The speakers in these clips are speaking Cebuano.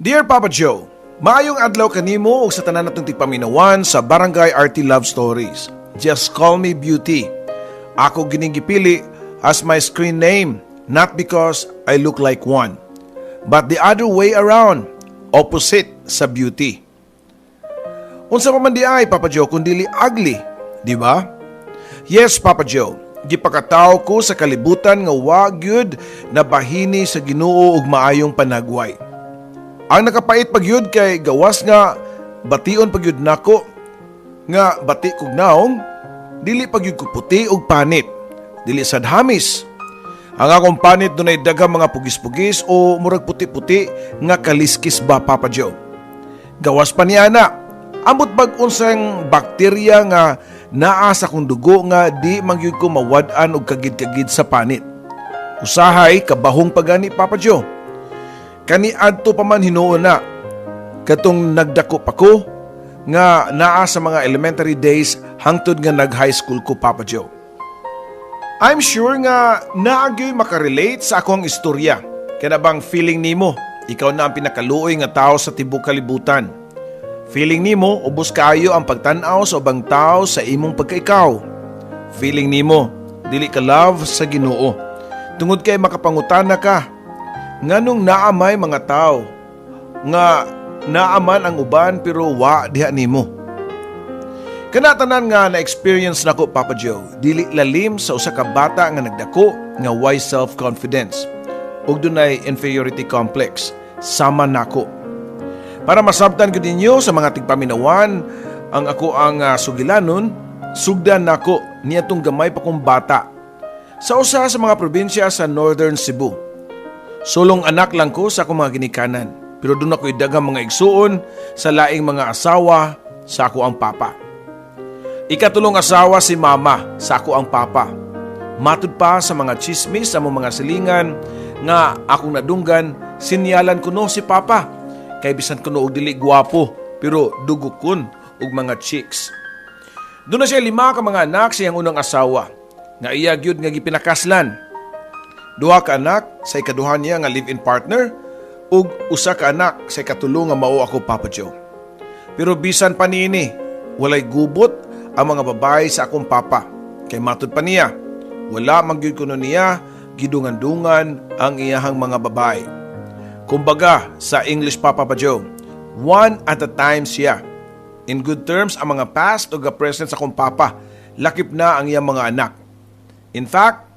Dear Papa Joe, maayong adlaw kanimo ug sa tanan natong tigpaminawan sa Barangay RT Love Stories. Just call me Beauty. Ako gining gipili as my screen name, not because I look like one, but the other way around, opposite sa beauty. Unsa pa man di ay, Papa Joe, kung dili ugly, di ba? Yes, Papa Joe, gipakataw ko sa kalibutan nga wa gyud na bahini sa Ginoo og maayong panagway. Ang nakapait pagyud kay gawas nga bation pagyud nako nga bati kog naong, dili pagyud ko puti og panit, dili sad hamis. Ang akong panit dunay daghang mga pugis-pugis o murag puti-puti nga kaliskis ba, Papa Joe. Gawas pa niya na, ambot bag unsang bakterya nga naa sa akong dugo nga di man gyud ko mawad-an og kagid-kagid sa panit. Usahay kabahong pagani, Papa Joe. Kani adto pa man hinuon na katong nagdako pa ko nga naa sa mga elementary days hangtod nga nag high school ko, Papa Joe. I'm sure nga naa gyoy makarelate sa akong istorya. Kana bang feeling nimo, ikaw na ang pinakaluoy nga tao sa tibok kalibutan? Feeling nimo, ubos kaayo ang pagtan-aw sa ubang tao sa imong pagkaikaw. Feeling nimo, dili ka love sa Ginoo. Tungod kay makapangutana ka, nganong naa may mga tao nga naaman ang uban pero wa diha nimo? Kana tanan nga na-experience nako, Papa Joe, dili lalim sa usa ka bata nga nagdako nga way self-confidence ug dunay inferiority complex sama nako. Para masabtan ko ninyo sa mga tigpaminawan ang ako ang sugilanon, sugdan nako niadtong gamay pa kong bata sa usa sa mga probinsya sa Northern Cebu. Sulong anak lang ko sa akong mga ginikanan, pero duna ko'y daghang mga igsuon sa laing mga asawa sa ako ang papa. Ikatulong asawa si mama sa ako ang papa. Matud pa sa mga chismis sa among mga silingan nga akong nadunggan, sinyalan kuno si papa. Kay bisan kuno og dili gwapo, pero dugukon og mga chicks. Duna siya lima ka mga anak sa iyang unang asawa, nga iya gyud nga gipinakaslan. Duha ka anak sa ikaduha niya nga live-in partner ug usa ka anak sa ikatulo nga mao ako, Papa Joe. Pero bisan pa niini, walay gubot ang mga babae sa akong papa. Kay matud pa niya, wala man gyud kuno niya gidungan-dungan ang iyahang mga babae. Kumbaga sa English pa, Papa Joe, one at a time siya. In good terms ang mga past ug present sa akong papa, lakip na ang iyang mga anak. In fact,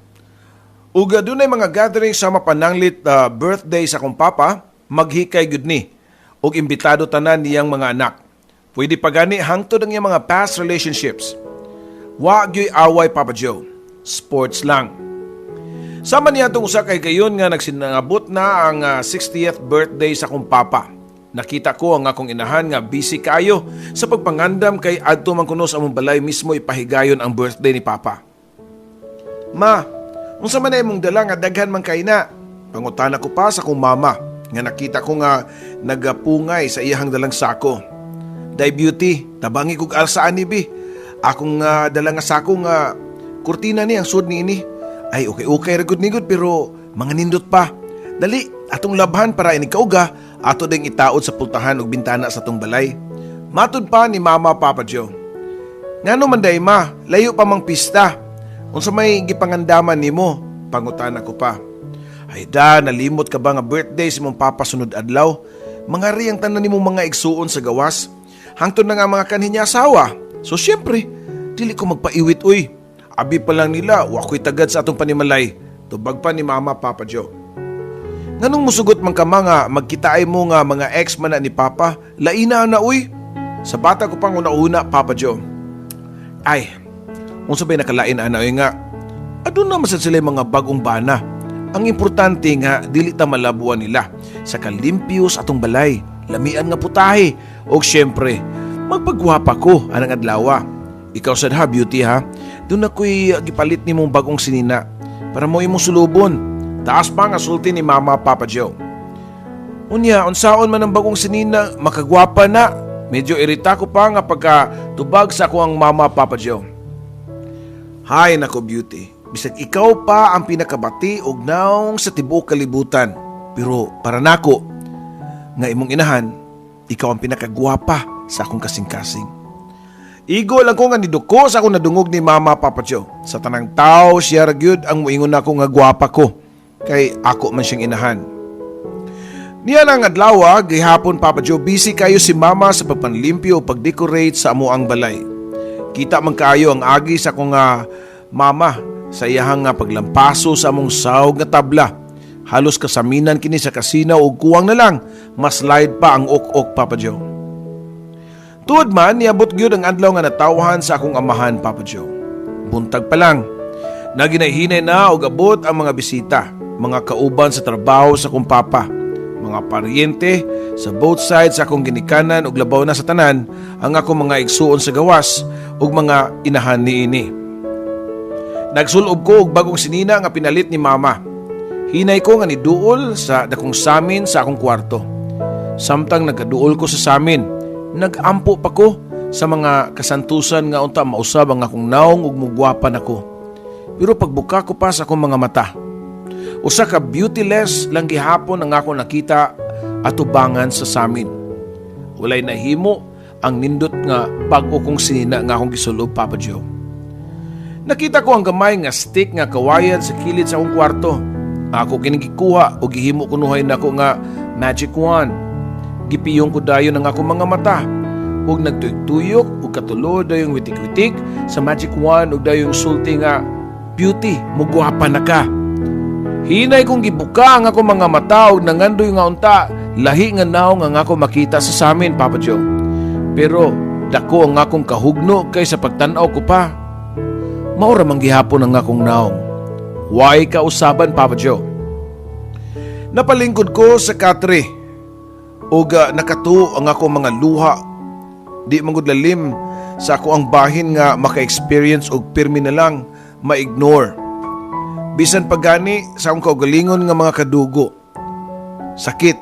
ug dunay mga gathering sa mapananglit birthday sa akong papa, maghikay gud ni ug imbitado tanan niyang mga anak. Pwede pa gani hangtod ang iyang mga past relationships. Wa gyoy away, Papa Joe. Sports lang. Sama niya itong usa kay gayon nga nagsinangabot na ang 60th birthday sa akong papa. Nakita ko ang akong inahan nga busy kayo sa pagpangandam kay adto man kuno sa among balay mismo ipahigayon ang birthday ni papa. "Ma, unsa man na imong dala nga daghan man kay na?" Pangutana ko pa sa akong mama nga nakita ko nga nagapungay sa iyahang dalang sako. "Day Beauty, tabangi kog alsaan ni bi. Akong dala nga sako nga kurtina ni ang sud ni ini. Ay, okay ra gud ni gud pero mga nindot pa. Dali, atong labhan para inig kauga, ato ding itaod sa pultahan ug bintana sa atong balay." Matud pa ni Mama, Papa Joe. "Ngano man day, ma, layo pa mang pista. Unsa may gipangandaman nimo?" Pangutana ko pa. "Ay da, nalimot ka ba nga birthday si mong papa sunod adlaw? Mangari ang tanan nimong mga igsuon sa gawas. Hangtod na nga mga kanhi niya asawa. So syempre, dili ko magpaiwit uy. Abi pa lang nila, wa ko'y tagad sa atong panimalay." Tubag pa ni Mama, Papa Joe. "Nganong musugot man ka nga magkitaay mo nga mga ex man na ni Papa? Laina na uy." Sa bata ko pang una-una, Papa Joe. "Ay, unsa ba'y nakalain ana oy nga aduna man sad sila mga bagong bana. Ang importante nga dili ta malabuan nila sa kalimpyo sa atong balay, lamian nga putahe og syempre magpagwapa ko anang adlawa. Ikaw sad ha, Beauty, ha. Duna ko'y gipalit nimong bagong sinina para mo imong sulubon." Taas pa nga sulti ni Mama, Papa Joe. "Unya, unsaon man ang bagong sinina, makagwapa na?" Medyo irita ko pa nga pagka tubag sa ako ang mama, Papa Joe. "Hay nako, Beauty. Bisag ikaw pa ang pinakabati og naong sa tibuok kalibutan. Pero para nako, nga imong inahan, ikaw ang pinakagwapa sa akong kasing-kasing. Igo lang ko nga niduko sa akong nadungog ni Mama, Papa Joe. Sa tanang tao, siya ra gyud ang muingon nako nga gwapa ko. Kay ako man siyang inahan. Niya ang adlaw, gihapon, Papa Joe, busy kayo si Mama sa pagpanlimpyo o pag-decorate sa amoang balay. Kita man kaayo ang agi sa akong mama sa iyahang nga paglampaso sa among sawg nga tabla. Halos kasaminan kini sa kasina ug kuwang na lang, mas slide pa ang ok-ok, Papa Joe. Tuod man, niabot gyud ang adlaw nga natawhan sa akong amahan, Papa Joe. Buntag pa lang, naginahinay na og abot ang mga bisita, mga kauban sa trabaho sa akong papa, mga paryente sa both sides sa akong ginikanan ug labaw na sa tanan ang akong mga igsuon sa gawas ug mga inahan niini. Nagsulob ko og bagong sinina nga pinalit ni Mama. Hinay ko nga niduol sa dakong samin sa akong kwarto. Samtang nagaduol ko sa samin, nagampo pa ko sa mga kasantusan nga unta mausab ang akong naong ug mugwapa nako. Pero pagbuka ko pa sa akong mga mata, usa ka beautyless lang gihapon ang ako nakita atubangan sa samin. Walay nahimo ang nindot nga bag-o kong sinina nga akong gisulob, Papa Joe. Nakita ko ang gamay nga stick nga kawayan sa kilid sa akong kwarto. Ako kining gikuha o gihimo kunuhay nako nga magic wand. Gipiyong ko dayon ang akong mga mata ug nagtuyok-tuyok ug katulo dayong witik-witik sa magic wand ug dayong sulti nga, "Beauty, mugwapa na ka." Hinay kong gibuka ang akong mga mata ug nangandoy nga unta lahi nga naong ang ako makita sa samin, Papa Joe. Pero dako ang akong kahugno kay sa pagtan-aw ko pa, mao ra man gihapon ang akong naong. Way kausaban, Papa Joe. Napalingkod ko sa katre ug nakatuo ang akong mga luha. Di man gud lalim sa ako ang bahin nga maka-experience og pirmi na lang ma-ignore. Bisan pagani sa akong kaugalingon nga mga kadugo. Sakit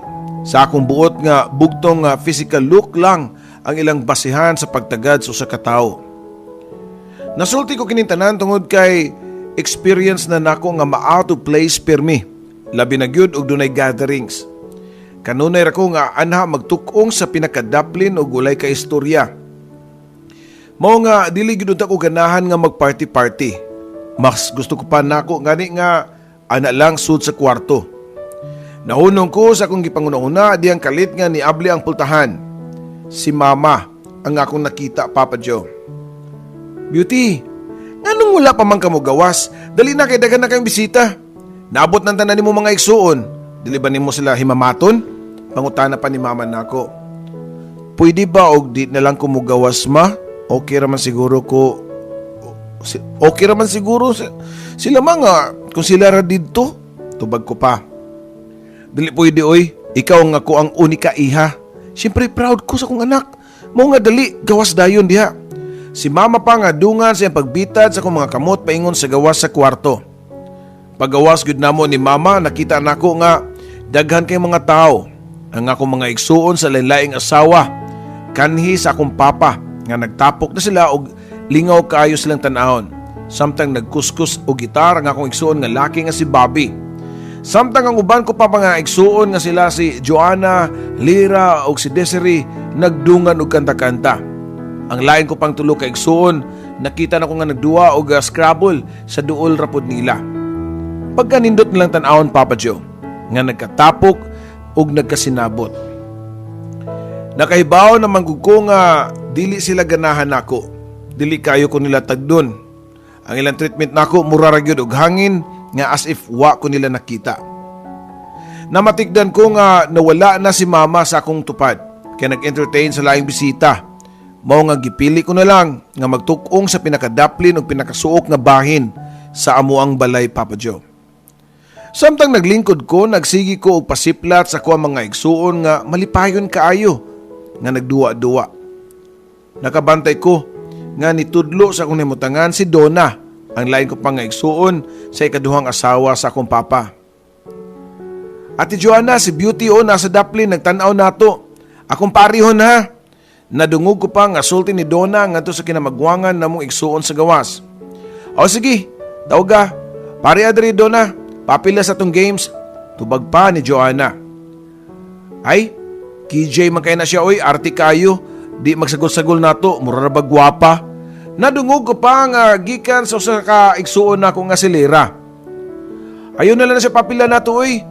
sa akong buot nga bugtong nga physical look lang ang ilang basihan sa pagtagad sa usa ka tawo. Nasulti ko kining tanan tungod kay experience na nako nga ma-out of place pirmi. Labi na gyud og dunay gatherings. Kanunay ra ko nga anha magtukong sa pinakadaplin og walay ka istorya. Mao nga dili gyud unta ko ganahan nga magparty-party. Mas gusto ko pa nako gani nga ana lang sud sa kwarto. Nahunong ko sa akong gipanguna-una diyang kalit nga niabli ang pultahan. Si Mama ang akong nakita, Papa Joe. "Beauty, nganong wala pa man kamo gawas? Dali na kay daghan na kayong bisita. Naabot ng tanan nimo mga igsuon. Dili ba nimo sila himamaton?" Pangutana pa ni Mama nako. "Pwede ba og di na lang ko mugawas, Ma? Okay raman siguro ko. Okay raman siguro sila mga kung sila ra didto," tubag ko pa. "Dili pwede oy, ikaw ang ako ang unika iha. Siyempre proud ko sa akong anak. Mao nga dali, gawas dayon diha." Si Mama pa nga dungan sa iyang pagbitad sa akong mga kamot paingon sa gawas sa kwarto. Pagawas gud namo ni Mama, nakita nako nga daghan kay mga tao. Ang akong mga igsuon sa lain-laing asawa, kanhi sa akong papa nga nagtapok na sila og lingaw kaayo silang tan-awon. Samtang nagkuskus og gitar ang akong igsuon nga laki nga si Bobby. Samtang ang uban ko pa mga igsuon nga sila si Joanna, Lira ug si Desiree nagdungan og kanta-kanta. Ang lain ko pang tulo ka igsuon, nakita na ko nga nagduwa og Scrabble sa duol ra pod nila. Pagkanindot nilang tan-awon, Papa Joe, nga nagkatapok ug nagkasinabot. Nakahibaw naman gud ko nga dili sila ganahan nako. Dili kayo ko nila tagdon. Ang ilang treatment nako mura ra gyud og hangin nga as if wa ko nila nakita. Namatikdan ko nga nawala na si Mama sa akong tupad kaya nag-entertain sa laing bisita. Mao nga gipili ko na lang nga magtukong sa pinakadaplin ug pinakasuok nga bahin sa amuang balay, Papa Joe. Samtang naglingkod ko, nagsigi ko og pasiplat sa kuha mga igsuon nga malipayon kaayo nga nagduwa-duwa. Nakabantay ko nga nitudlo sa akong nahimutangan si Donna, ang lain ko pang nga igsuon sa ikaduhang asawa sa akong papa. "Ate Joanna, si Beauty o nasa daplin, nagtanaw nato. Akong parihon ha." Nadungog ko pa nga sulti ni Donna ngadto sa kinamagwangan namong igsuon sa gawas. "O sige, tawga. Pare adri, Donna, papila sa tong games," tubag pa ni Joanna. Ay, KJ man kay na siya oy, arte kayo. Di magsagol-sagol nato, mura ra ba gwapa. Nadungog ko pa nga gikan sa usa ka igsuon nako nga silera. Ayo na lang na siya papila nato oy.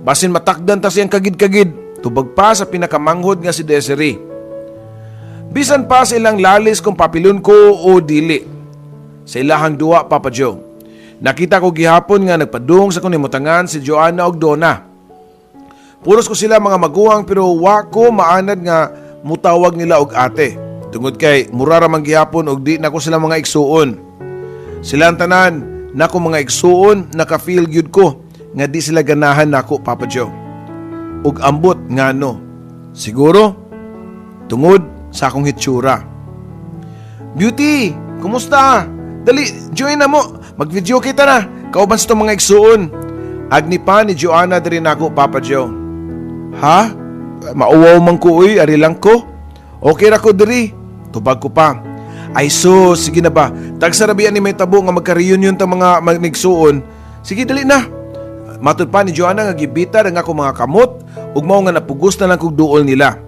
Basin matakdan ta siyang kagid-kagid. Tubag pa sa pinakamanghod nga si Desiree. Bisan pa sa ilang lalis kung papilon ko o dili. Sa ilahang duwa, Papa Joe. Nakita ko gihapon nga nagpadung sa kunimutangan si Joanna og Donna. Puros ko sila mga maguwang pero wa ko maanad nga mutawag nila og ate. Tungod kay mura ra man gihapon og di nako sila mga igsuon. Sila ang tanan nako mga igsuon, naka-feel gyud ko nga di sila ganahan nako, Papa Joe. Ug ambot ngano. Siguro tungod sa akong hitsura. Beauty, kumusta? Dali, join na mo. Mag-video kita na. Kauban sa itong mga igsuon. Agni pa ni Joanna diri nako, Papa Joe. Ha? Mauwaw man ko uy, ari lang ko. Okay ra ko diri. Tubag ko pa. Ay so, sige na ba? Tagsarabian ni may tabo nga magka-reunion ta mga magnigsuon. Sige, dali na. Matud pa ni Joanna nga gibita ang ako mga kamot ug mao nga napugos na lang kog duol nila.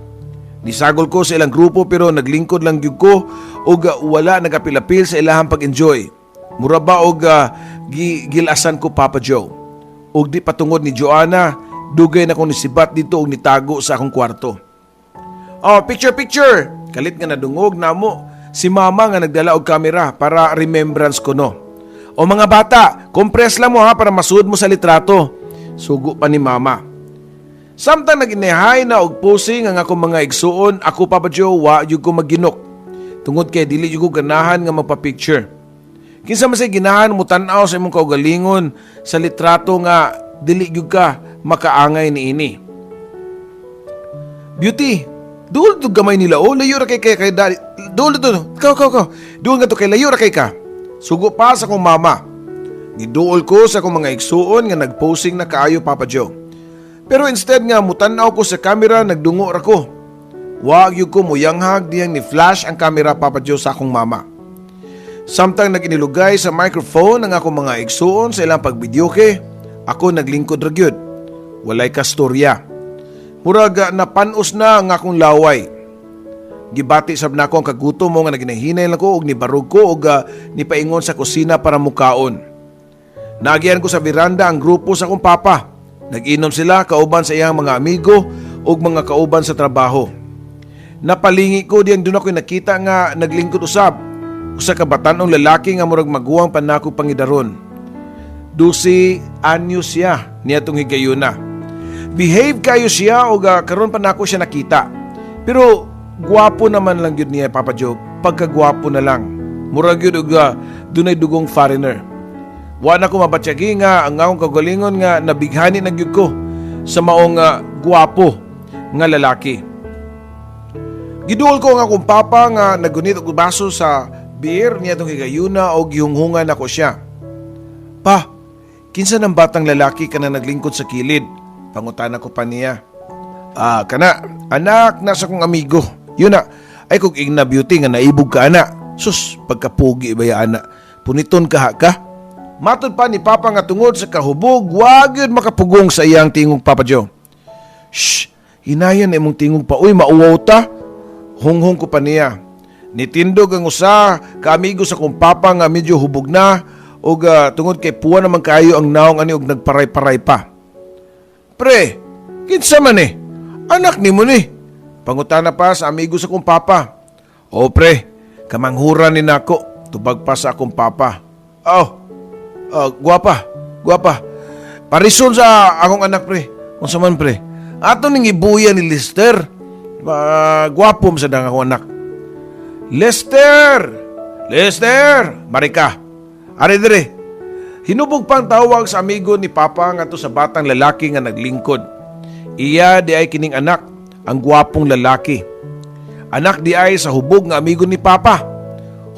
Nisagol ko sa ilang grupo pero naglingkod lang gyud ko ug wala nagapilapil sa ilahang pag-enjoy. Mura ba og gilasan ko, Papa Joe. Ug di patungod ni Joanna, dugay na kong nisibat dito ug nitago sa akong kwarto. Oh, picture, picture. Kalit nga nadungog namo si mama nga nagdala og kamera para remembrance ko no. O mga bata, compress lang mo ha para masud mo sa litrato. Sugo pa ni mama. Samtang nag-inihay na og posing ang akong mga igsuon, ako, Papa Joe, wa jud ko maginok. Tungod kay dili jud ko ganahan nga magpa-picture. Kinsa man say ginahan mo tan-aw sa imong kaugalingon sa litrato nga dili gyud ka makaangay niini. Beauty, duol to gamay nila. Oh, layo ra kay dali. Duol to. Kaw, kaw, kaw. Duol nga to kay layo ra kay ka. Sugo pa sa akong mama. Niduol ko sa akong mga igsuon nga nagposing na kaayo, Papa Joe. Pero instead nga mutan-aw ko sa kamera, nagdungo ra ko. Wa gyud ko muyanghag diyang ni flash ang kamera, Papa Joe, sa akong mama. Samtang naginilugay sa microphone ang akong mga igsuon sa ilang pagvideoke, ako naglingkod ra gyud. Walay kastorya. Murag napanos na ang akong laway. Gibati sab nako ang kagutom mo nga naginahinay lang ko og nibarog ko og nipaingon sa kusina para mukaon. Nagian ko sa veranda ang grupo sa akong papa. Nag-inom sila kauban sa iyang mga amigo ug mga kauban sa trabaho. Napalingi ko diyang doon ako nakita nga naglingkod usab. Usa ka batan-ong lalaki nga murag maguwang pa nako pangidaron. 12 anyos siya niadtong higayuna. Behave kayo siya og karon pa nako siya nakita. Pero gwapo naman lang gyud niya, Papa Joe. Pagkagwapo na lang. Murag gyud og dunay dugong foreigner. Wa na ko mabatyagi nga ang akong kagalingon nga nabighani na gyud ko sa maong gwapo nga lalaki. Giduol ko ang akong papa nga nagunit og baso sa beer niya tong higayuna og gihunghungan nako siya. "Pa, kinsa ng batang lalaki kana naglingkod sa kilid?" Pangutana ko pa niya. "Ah, kana, anak na sa kong amigo. Yun na, ay kung igna, Beauty, nga naibog ka ana. Sus, pagkapugi ba ya ana? Puniton ka ha ka?" Matod pa ni Papa nga tungod sa kahubog, wag yun makapugong sa iyang tingog, Papa Joe. "Shh, hinayan na imong tingog pa. Uy, mauwaw ta." Hunghong ko pa niya. Nitindog ang usa ka amigo sa kong papa nga medyo hubog na ug tungod kay puwa naman kayo ang naong ani og nagparay-paray pa. "Pre, kinsa man eh? Anak ni mo ni?" Pangutana pa sa amigo sa kong papa. "O pre, kamanghuran ni nako." Tubag pa sa akong papa. "Oh, oh guwapa, guwapa. Parison sa akong anak, pre." "Unsa man, pre?" "Ato ning ibuya ni Lester. Gwapo sa dang akong anak." "Lester! Lester! Marika! Ari dire!" Hinubog pang tawag sa amigo ni Papa ngadto sa batang lalaki nga naglingkod. Iya di ay kining anak, ang gwapong lalaki. Anak di ay sa hubog nga amigo ni Papa.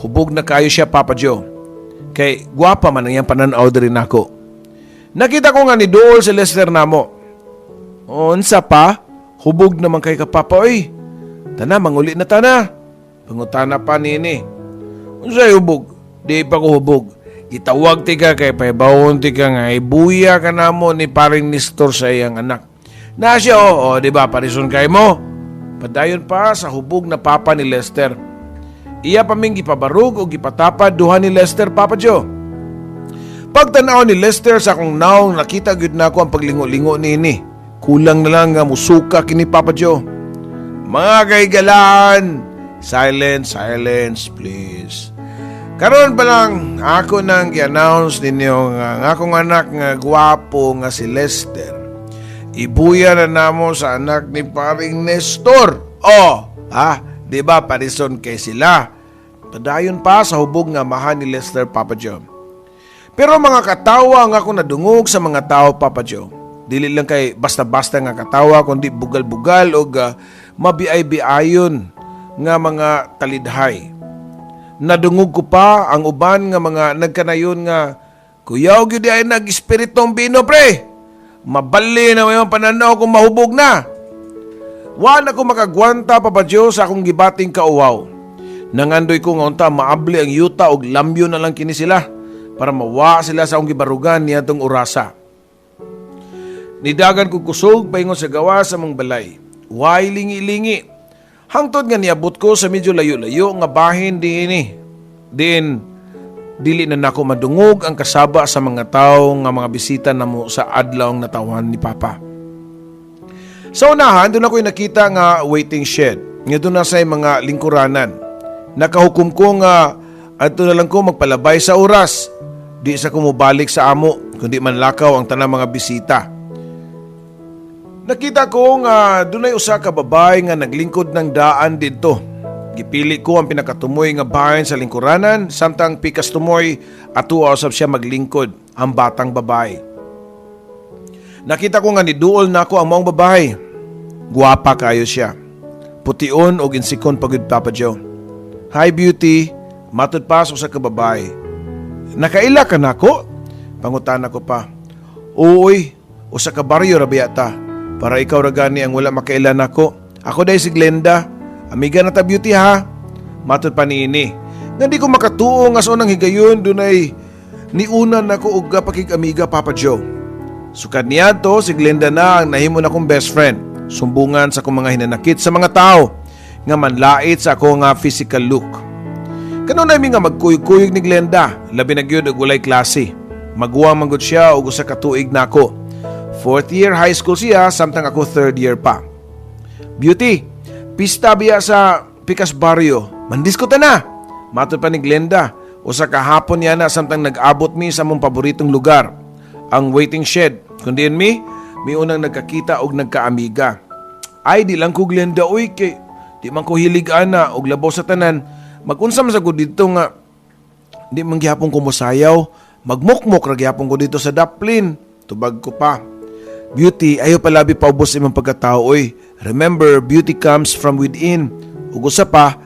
Hubog na kayo siya, Papa Joe. Kay gwapa man ang iyang pananaw diri nako. Nakita ko nga ni duol si Lester namo. "Unsa pa? Hubog naman kay ka, Papa, oy. Tana, manguli na tana." Pangutana pa nini. "Unsay hubog? Di pa ko hubog. Gitawag tika kay pahibawon tika nga ibuya ka namo ni paring Nestor sa iyang anak." "Na siya, oo, di ba parison kay mo?" Padayon pa sa hubog na papa ni Lester. Iya pa ming gipabarug o gipatapad duha ni Lester, Papa Joe. Pagtanaw ni Lester sa akong naong, nakita gyud nako ang paglingo-lingo niini. Kulang na lang nga musuka kini, Papa Joe. Mga kaigalaan, silence, silence, please. Karon pa lang ako nang gi-announce ninyo nga ang akong anak nga gwapo nga si Lester, ibuya na namo sa anak ni paring Nestor. Oh, ha? Di ba parison kay sila? Padayon pa sa hubog nga amahan ni Lester, Papa Joe. Pero mga katawa ang ako nadungog sa mga tao, Papa Joe. Dili lang kay basta-basta nga katawa, kundi bugal-bugal o mabiay-biayon nga mga talidhay. Nadungog ko pa ang uban nga mga nagkanayon nga, "Kuyaw gyud ay nag-espiritong bino, pre. Mabali na may pananaw kung mahubog na." Wa na ko makagwanta, Papa Joe, sa akong gibating kauwaw. Nangandoy ko nga unta maabli ang yuta og lambyo na lang kini sila para mawa sila sa akong gibarugan niadtong orasa. Nidagan ko kusog paingon sa gawas sa among balay. Way lingi-lingi. Hangtod nga niabot ko sa medyo layo-layo nga bahin diini. Din dili na nako madungog ang kasaba sa mga tao nga mga bisita namo sa adlaw nga natawhan ni Papa. Sa unahan, doon ako'y nakita nga waiting shed. Nga doon na sa mga lingkuranan. Nakahukom ko nga adto na lang ko magpalabay sa oras. Di sa kumubalik sa amo, kundi manlakaw ang tanang mga bisita. Nakita ko nga dunay usa ka babae nga naglingkod ng daan didto. Gipili ko ang pinakatumoy nga bahin sa lingkuranan samtang pikas tumoy ato usab siya maglingkod ang batang babae. Nakita ko nga niduol nako ang maong babae. Guwapa kayo siya. Pution og insikon pagud, Papa Joe. "Hi, beauty," matud pa sa usa ka babae. "Nakaila ka nako?" Pangutana ko pa. "Uy, usa ka baryo ra biya ta. Para ikaw ra gani ang wala makaila nako. Ako diay si Glenda. Amiga na ta, beauty, ha." Matod pa niini. Nga di ko makatuo nga sa unang higayon dunay niuna nako og pakig-amiga, Papa Joe. Sukad niadto, si Glenda na ang nahimo na kong best friend. Sumbungan sa akong mga hinanakit sa mga tao nga manlait sa ako nga physical look. Kanunay mi nga magkuyog-kuyog ni Glenda, labi na gyud og walay klase. Maguwang man gud siya og usa ka tuig nako. Fourth year high school siya samtang ako third year pa. "Beauty, pista biya sa Pikas Barrio. Mandisko ta na." Matod pa ni Glenda, usa ka hapon niya na samtang nag-abot mi sa among paboritong lugar, ang waiting shed. Kundi mi, mi unang nagkakita og nagkaamiga. "Ay, di lang ko, Glenda, uy, kay di man ko hilig ana og labaw sa tanan. Magunsa man sa ko dito nga di man gihapon ko mosayaw, magmukmok ra gihapon ko dito sa daplin." Tubag ko pa. "Beauty, ayo palabi paubos imong pagkatao oy. Remember, beauty comes from within. Ug usa pa,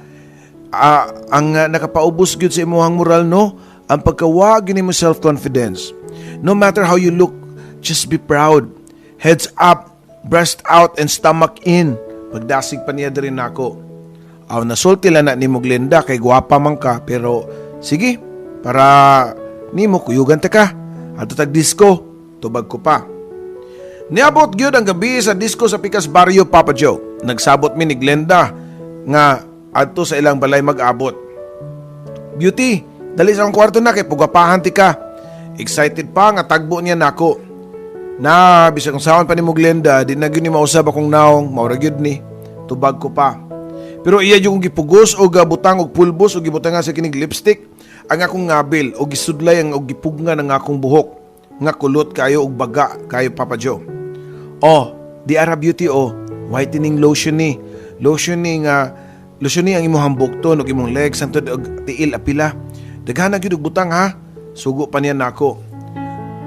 ang nakapaubos gyud sa imong moral, no, ang pagkawa gyud nimo self-confidence. No matter how you look, just be proud. Heads up, breast out, and stomach in." Pagdasig pa niya diri nako. "Aw, nasulti lang na nimo, Glenda, kay gwapa man ka, pero sige, para nimo kuyugan ta ka. Adto tag disco." Tubag ko pa. Niabot gyud ang gabi sa disco sa Pikas Barrio, Papa Joe. Nagsabot mi ni Glenda nga adto sa ilang balay mag-abot. "Beauty, dali sa akong kwarto na kay pugapahan ti ka." Excited pa nga tagbo niya nako. "Na, bisag unsaon pa nimo, Glenda, di na gyud ni mausab akong naong, mao ra gyud ni." Tubag ko pa. Pero iya jud kong gipugos og butang og pulbos og gibutangan sa kinig lipstick ang akong ngabil og gisudlay ang og gipugngan ang akong buhok nga kulot kayo og baga kayo, Papa Joe. "Oh, di ara, beauty, oh, whitening lotion ni. Lotion ni nga lotion ni ang imong bukton og imong legs hantod og tiil apila. Daghan na gyud og butang ha." Sugo pa niya nako.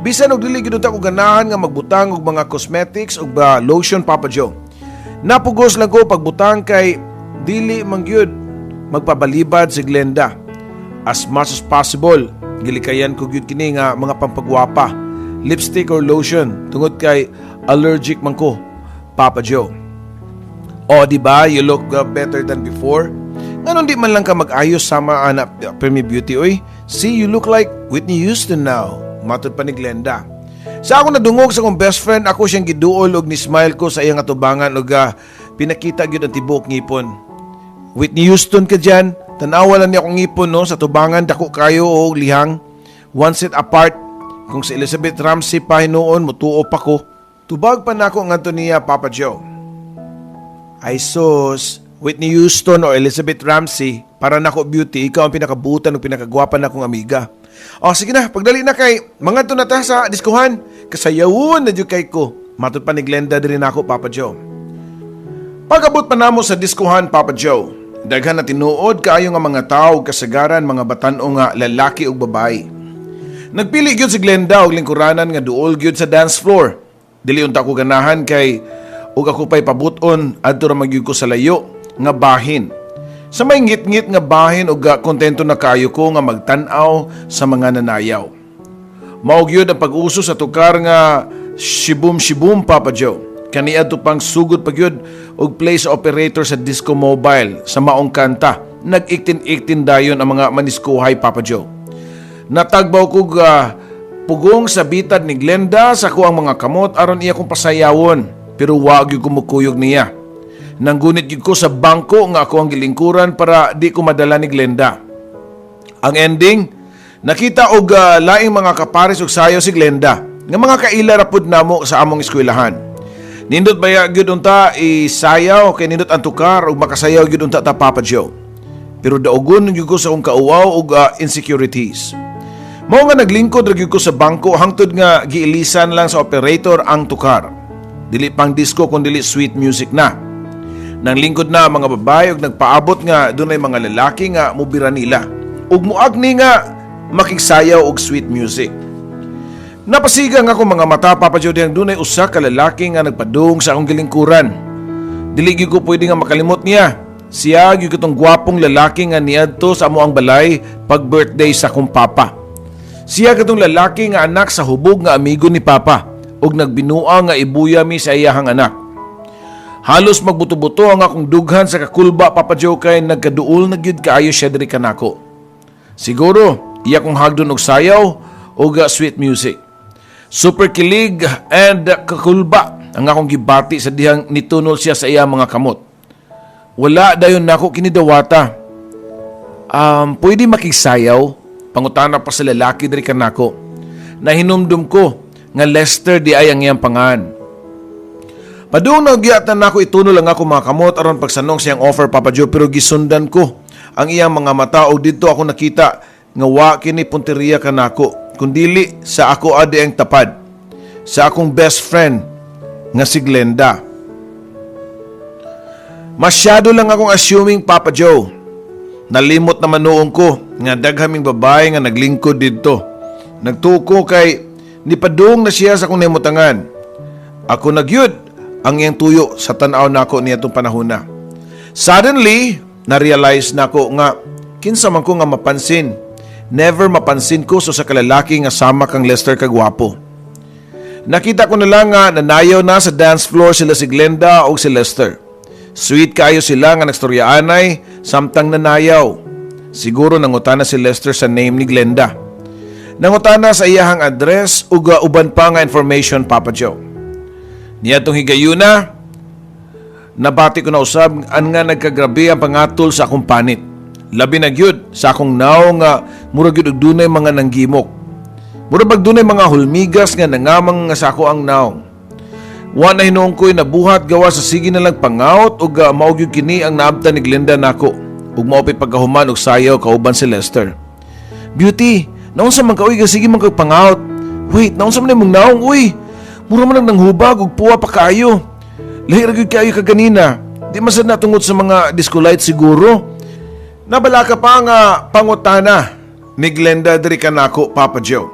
Bisan og dili gyud ko ganahan nga magbutang og mga cosmetics og ba lotion, Papa Joe. Napugos lang ko pagbutang kay dili man gyud magpabalibad si Glenda. As much as possible, gilikayan ko gyud kini nga mga pampagwapa, lipstick or lotion, tungod kay allergic man ko, Papa Joe. "O, di ba? You look better than before. Nganon di man lang ka mag-ayos sama ana Permi, Beauty, oy? See, you look like Whitney Houston now." Matod pa ni Glenda. Sa ako nadungog sa akong best friend, ako siyang giduol og ni-smile ko sa iyang atubangan og Pinakita gyud ang tibuok ngipon. Whitney Houston ka dyan, tanawa lang niya akong ngipon, no, sa tubangan, dako kayo o lihang. One set apart. Kung si Elizabeth Ramsey pa hinuon, mutuo pa ko. Tubag pa nako ngadto niya, Papa Joe. Ay sus, Whitney Houston o Elizabeth Ramsey, para nako, Beauty, ikaw ang pinakabutan ug pinakagwapa na kong amiga. O sige na, pagdali na kay mangadto na ta sa diskuhan. Kasayawon na jud kay ko. Matod pa ni Glenda diri nako, Papa Joe. Pag-abot pa namo sa diskuhan, Papa Joe, daghan na tinuod kaayo nga mga tao ug kasagaran mga batan-o nga lalaki ug babae. Nagpili gyud si Glenda og lingkuranan nga duol gyud sa dance floor. Dili unta ko ganahan kay ug ako pay pabuton adto ra magyud ko sa layo nga bahin. Sa may ngit-ngit nga bahin ug kontento na kayo ko nga magtan-aw sa mga nanayaw. Mao gyud ang pag-uso sa tukar nga "Shibum Shibum", Papa Joe. Kaniadto pang sugod pa gyud og play sa operator sa disco mobile sa maong kanta. Nag-iktin-iktin dayon ang mga maniskuhay, Papa Joe. Natagbaw kog pugong sa bitad ni Glenda sa kuang mga kamot aron iya kong pasayawon, pero wa gyud ko mukuyog niya. Nanggunit gyud ko sa bangko nga ako ang gilingkuran para di ko madala ni Glenda. Ang ending, nakita og laing mga kapares og sayo si Glenda nga mga kaila ra pud namo sa among eskwelahan. Nindot baya gyud unta isayaw kay nindot ang tukar ug makasayaw gyud unta ta, Papa Joe. Pero daugon gyud ko sa akong kauwaw ug insecurities. Mao nga naglingkod ra gyud ko sa bangko hangtod nga giilisan lang sa operator ang tukar. Dili pang disco kun dili sweet music na. Nang lingkod na ang mga babae ug nagpaabot nga dunay mga lalaki nga mubira nila ug muagni nga makigsayaw og sweet music. Napasigang ako mga mata, Papa Joe, diyang dunay usa ka lalaki nga nagpadung sa akong gilingkuran. Dili gyud ko pwede nga makalimot niya. Siya gyud katong gwapong lalaki nga niadto sa amo ang balay pag birthday sa akong papa. Siya katong lalaki nga anak sa hubog nga amigo ni papa ug nagbinua nga ibuya mi sa iyahang anak. Halos magbuto-buto ang akong dughan sa kakulba, Papa Joe, kay nagkaduol na gyud kaayo siya diri kanako. Siguro, iya kong hagdon og sayaw og sweet music. Super kilig and kakulba ang akong gibati sa dihang nitunol siya sa iya mga kamot. Wala dayon nako kini dawata. "Pwede makigsayaw?" Pangutana pa sa lalaki diri kanako. Nahinumdum ko nga Lester di ay ang iyang pangan. Padung na giyatan nako itunol ang ako mga kamot aron pagsanong siyang offer, Papa Joe, pero gisundan ko ang iyang mga mata og didto ako nakita nga wa kini punteriya kanako kundili sa ako adi ang tapad sa akong best friend nga si Glenda. Masyado lang akong assuming, Papa Joe. Nalimot naman noon ko nga daghaming babae nga naglingkod didto. Nagtuko kay nipadung na siya sa akong nahimutangan. Ako nagyud ang iyang tuyo sa tan-aw nako niya itong panahon na. Suddenly, na-realize nako nga kinsa man ko nga mapansin. Never mapansin ko sa kalalaki nga sama kang Lester kagwapo. Nakita ko na lang nga nanayaw na sa dance floor sila si Glenda o si Lester. Sweet kayo sila nga nagstoryaanay samtang nanayaw. Siguro nangutana si Lester sa name ni Glenda. Nangutana sa iyahang address ug uban pa nga information, Papa Joe. Niadtong higayuna, nabati ko na usab an nga nagkagrabe ang pangatol sa akong panit. Labi na gyud sa akong naong nga murag gyud og dunay mga nanggimok. Mura bag dunay mga hulmigas nga nangamang nga sa ako ang naong. Wa na hinuon ko'y nabuhat gawa sa sige na lang pangaot ug mao gyud kini ang naabtan ni Glenda nako ug mao pa'y pagkahuman og sayaw kauban si Lester. "Beauty, naunsa man ka uy, sige man kag pangaot? Wait, naunsa man imong naong uy? Mura man ang nanghubag ug puwa pa kaayo. Lahi ra gyud kaayo kaganina. Di man sad na tungod sa mga disco light siguro." Nabalaka pa nga pangutana ni Glenda diri kanako, Papa Joe.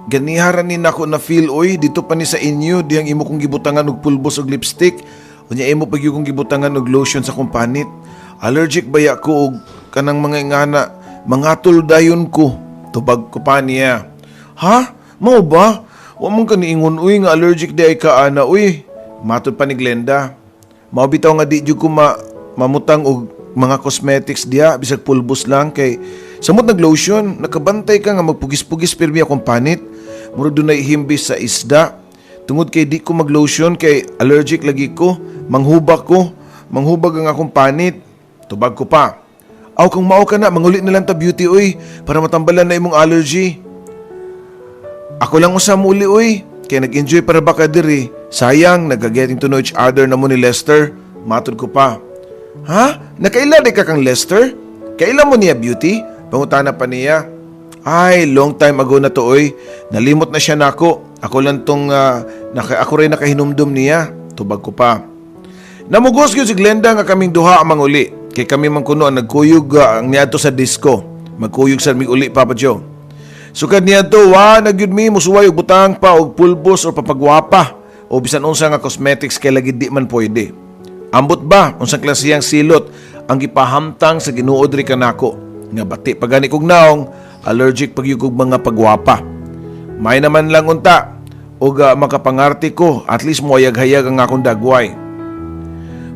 "Ganiha ra ni nako na feel oy, dito pa ni sa inyo dihang imo kong gibutangan og pulbos og lipstick unya imo pa gyud kong gibutangan og lotion sa akong panit. Allergic baya ko og kanang mga ingana, mangatol dayon ko," tubag ko pa niya. "Ha? Mao ba? Wa man ka niingon uy nga allergic di ay ka ana uy," matod pa ni Glenda. "Mao bitaw nga di jud ko mamutang og mga cosmetics diya bisag pulbos lang kay samot nag-lotion, nakabantay ka nga magpugis-pugis pirmi akong panit. Murag dunay himbis sa isda. Tungod kay di ko mag-lotion kay allergic lagi ko. Manghubak ko. Manghubag ang akong panit. Tubag ko pa. Aw, kung mao ka na, manguli na lang ta, Beauty, uy, para matambalan na imong allergy. Ako lang usa muli, uy. Kaya nag-enjoy para baka diri. Sayang, nag-getting to know each other na mo ni Lester. Matod ko pa. Ha? Nakaila di ka kang Lester? Kaila mo niya, Beauty? Pangutana pa niya. Ay, long time ago na to, oy. Nalimot na siya nako. Ako lang tong, ako rin nakahinumdum niya. Tubag ko pa. Namugos gyud si Glenda nga kaming duha ang manguli. Kay kami man kuno ang nagkuyog ang niadto sa disco. Magkuyog sa mig uli, Papa Joe. Sukad niadto, wa na gyud mi musuway og butang pa og pulbos o papagwapa o bisan unsa nga cosmetics kay lagi di man pwede. Ambot ba unsang klasehang silot ang gipahamtang sa Ginoo diri kanako nga bati pa gani kog naong allergic pagyud kog mga pagwapa. May naman lang unta og makapangarti ko, at least moayag-hayag ang akong dagway.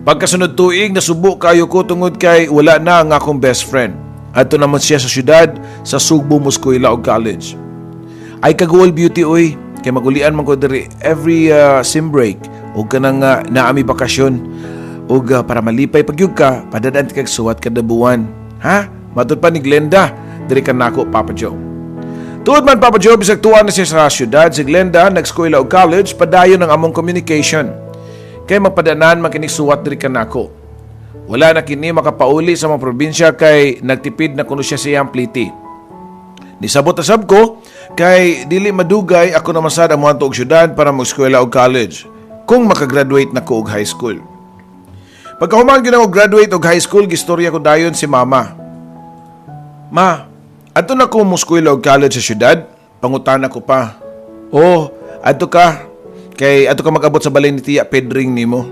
Pagkasunod tuig, nasubo kayo ko tungod kay wala na ang akong best friend. Adto naman siya sa syudad, sa Sugbo moskwela og college. Ay kaguol, Beauty, oy, kay magulian man ko diri every sem break og kanang naami bakasyon ug para malipay pagyud ka, padadaan kag suwat kada buwan. Ha? Matud pa ni Glenda diri kanako, Papa Joe. Tuod man, Papa Joe, bisag tuwa na siya sa syudad, si Glenda nagskwela og college, padayon ang among communication. Kay magpadanan man kinig suwat diri kanako. Wala na kini makapauli sa mga probinsya kay nagtipid na kuno siya sa iyang pliti. Nisabot na sab ko kay dili madugay ako naman sad ang moadto og syudad para mag-eskwela og college kung makagraduate na ko og high school. Pagkahuman gyud ako graduate og high school, gistorya ko dayon si Mama. Ma, adto na ko mo-eskwela og college sa syudad? Pangutana ko pa. Oh, adto ka. Kay adto ka mag-abot sa balay ni Tiya Pedring nimo.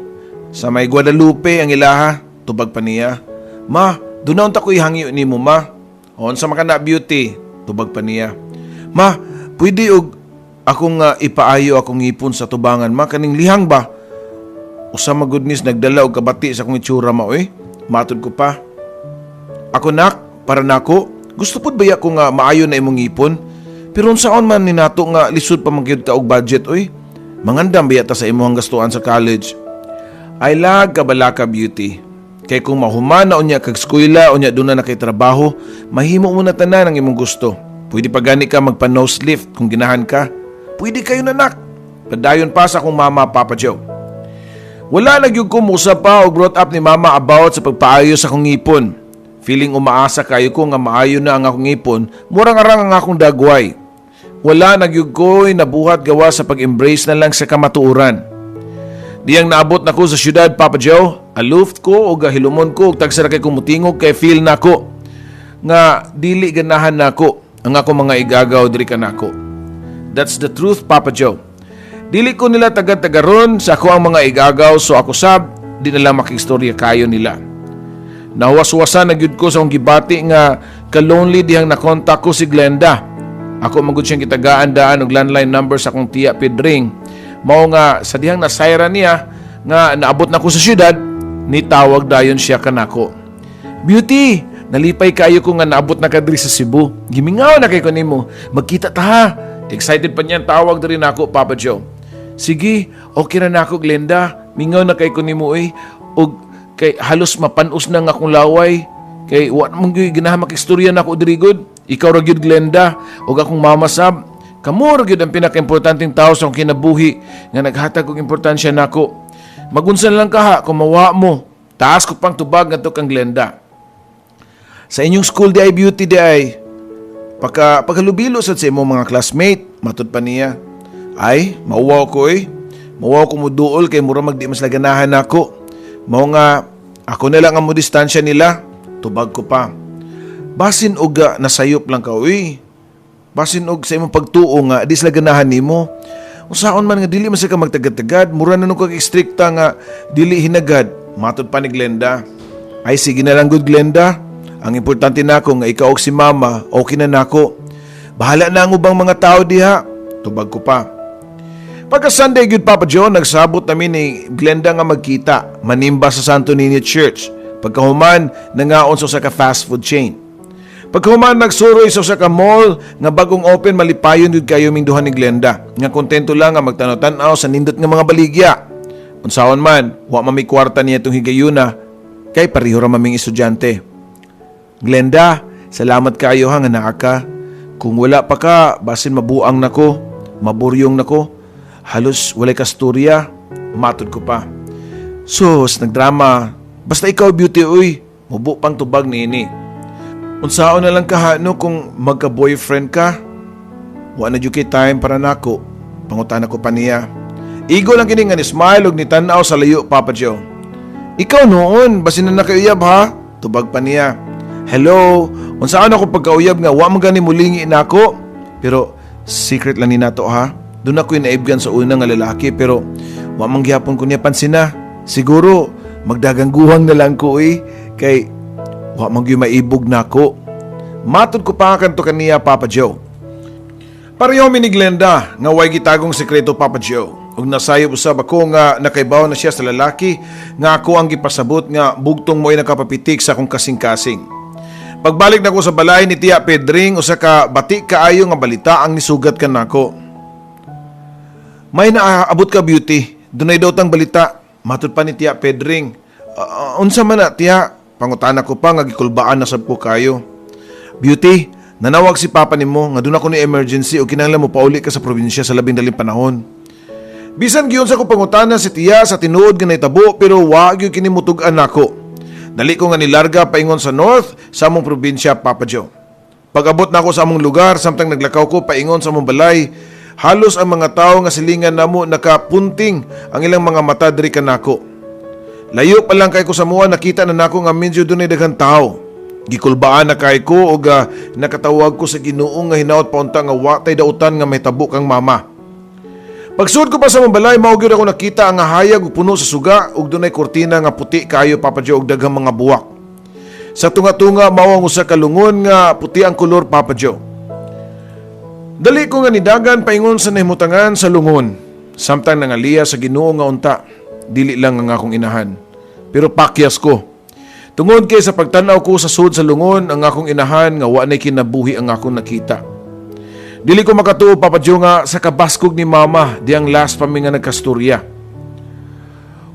Sa may Guadalupe ang ilaha, tubag pa niya. Ma, doon na unta ko ihangyo nimo, Ma. Unsa man kana, Beauty, tubag pa niya. Ma, pwede og akong ipaayo akong ngipon sa tubangan, ma, kaning lihang ba? Usa man gud nis nagdala og kabati sa akong itsura, ma, oy. Matod ko pa. Ako, nak, para nako, gusto pud baya ko nga maayo na imong ngipon. Pero unsaon man ni nato nga lisod pa man gyud ka og budget, oy. Mangandam baya ta sa imong gastuan sa college. Ay lag kabalaka, Beauty. Kay kung mahuman na unya kag eskwela, unya doon na kay trabaho, mahimo mo na tanan ang imong gusto. Pwede pa gani ka magpa nose lift kung ginahan ka. Pwede kayo na, nak. Padayon pa sa akong mama, Papa Joe. Wala na gyud ko musa pa og brought up ni Mama about sa pagpaayo sa akong ngipon. Feeling umaasa kayo ko nga maayo na ang akong ngipon, murang arang ang akong dagway. Wala na gyud ko'y nabuhat gawa sa pag-embrace na lang sa kamatuoran. Diyang naabot na ko sa syudad, Papa Joe, aloof ko o gahilumon ko og tagsa ra kay kumutingog kay feel nako nga dili ganahan nako ang ako mga igagaw diri kanako. That's the truth, Papa Joe. Dili ko nila tagad-tagaron sa ako ang mga igagaw, so ako sab di na lang makistorya kayo nila. Nahuwas-huwasan na gyud ko sa akong gibati nga ka-lonely dihang nakontak ko si Glenda. Ako man gud siyang gitagaan daan og landline number sa akong tiya Pedring. Mao nga sa dihang nasayra niya nga naabot na ko sa syudad, nitawag dayon siya kanako. Beauty, nalipay kayo ko nga naabot na ka diri sa Cebu. Gimingaw na kay ko nimo. Magkita ta ha. Excited pa niyan tawag diri nako, Papa Joe. Sige, okay na nako, Glenda. Mingaw na kay ko nimo oy. Og kay halos mapanos na nga akong laway. Kay wa man gyud ganahan makistorya nako diri gud. Ikaw ra gyud, Glenda, ug akong mama sab. Kamo ra gyud ang pinakaimportanteng tao sa akong kinabuhi nga naghatag og importansya nako. Magunsa na lang ka ha kung mawa mo. Taas ko pang tubag ngadto kang Glenda. Sa inyong school di ay, Beauty, di ay pagka paghalubilo sad sa imong mga classmate, matud pa niya. Ay, mauwaw ko eh. Mauwaw ko muduol kay mura magdi mas ganahan nako. Mao nga ako na lang ang mo distansya nila. Tubag ko pa. Basin og nasayop lang ka uy. Basin og sa imong pagtuo nga di sila ganahan nimo. Unsaon man nga dili man sa ka magtagad-tagad, mura na nung kag istrikta nga dili hinagad. Matod pa ni Glenda. Ay sige na lang gud, Glenda. Ang importante nako nga ikaw og si Mama, okay na nako. Bahala na ang ubang mga tao diha. Tubag ko pa. Pagka Sunday gyud, Papa Joe, nagsabot nami ni Glenda nga magkita, manimba sa Santo Niño Church. Pagkahuman, nangaon sa usa ka fast food chain. Pagkahuman, nagsuroy sa usa ka mall nga bagong open, malipayon gyud kayo ming duha ni Glenda. Nga kontento lang nga magtanaw-tanaw sa nindot nga mga baligya. Unsaon man, wa man mi kwarta niya itong higayuna kay pareho ra maming estudyante. Glenda, salamat kaayo ha nga naa ka. Kung wala pa ka, basin mabuang nako, maburyong nako, halos walay kasturya, matod ko pa. Sus, nagdrama. Basta ikaw, Beauty, uy, mubo pang tubag niini. Unsaon na lang kahano kung magka-boyfriend ka? Wa na jud kay time para nako. Pangutana ko pa niya. Igo lang kini nga ni smile og nitan-aw sa layo, Papa Joe. Ikaw noon, basin na nakauyab ha? Tubag pa niya. Hello, unsaan ako pagkauyab nga wa man gani mulingi nako? Pero secret lang ni nato ha. Doon ako naibgan sa una nga lalaki pero wa man gihapon ko niya pansina. Siguro magdagangguhang na lang ko eh kay wa man gyud maibog nako. Matod ko pa kanto kaniya, Papa Joe. Pareho mi ni Glenda nga way gitagong sekreto, Papa Joe. Ug nasayop usab ako nga nakaibaw na siya sa lalaki nga ako ang gipasabot nga bugtong mo'y nakapapitik sa akong kasing-kasing. Pagbalik nako sa balay ni Tiya Pedring, usa ka bati kaayo nga balita ang nisugat kanako. May naabot ka, Beauty. Dunay daw tang balita. Matod pa ni Tiya Pedring. Unsa man na, Tiya? Pangutana ko pa nga gikulbaan na sab ko kayo. Beauty, nanawag si Papa nimo nga duna kunoy emergency o kinahanglan mo pauli ka sa probinsya sa labing daling panahon. Bisan giyon sa ko pangutana si Tiya sa tinuod nga nahitabo pero wa gyud kini mutug-an nako. Dali ko nga nilarga paingon sa north sa among probinsya, Papa Joe. Pag-abot nako sa among lugar samtang naglakaw ko paingon sa among balay, halos ang mga tawo nga silingan namo nakapunting ang ilang mga mata diri kanako. Layo pa lang kay ko sa mua, nakita na nako nga medyo dunay daghang tao. Gikulbaan na kay ko og nakatawag ko sa Ginoo nga hinaot paunta nga wa tay dautan nga mahitabo kang mama. Pagsud ko pa sa among balay, mao gyud ako nakita ang hayag ug puno sa suga ug dunay kurtina nga puti kayo, Papa Joe, ug daghang mga buwak. Sa tunga-tunga mao ang usa ka lungon nga puti ang kolor, Papa Joe. Dali ko nga nidagan paingon sa nahimutangan sa lungon. Samtang nangaliya sa Ginoo nga unta, dili lang ang akong inahan. Pero pakyas ko. Tungod kay sa pagtan-aw ko sa sud sa lungon, ang akong inahan nga wa nay kinabuhi ang akong nakita. Dili ko makatuo, Papa Joe, nga sa kabaskog ni Mama diyang last pa mi nga nagkasturya.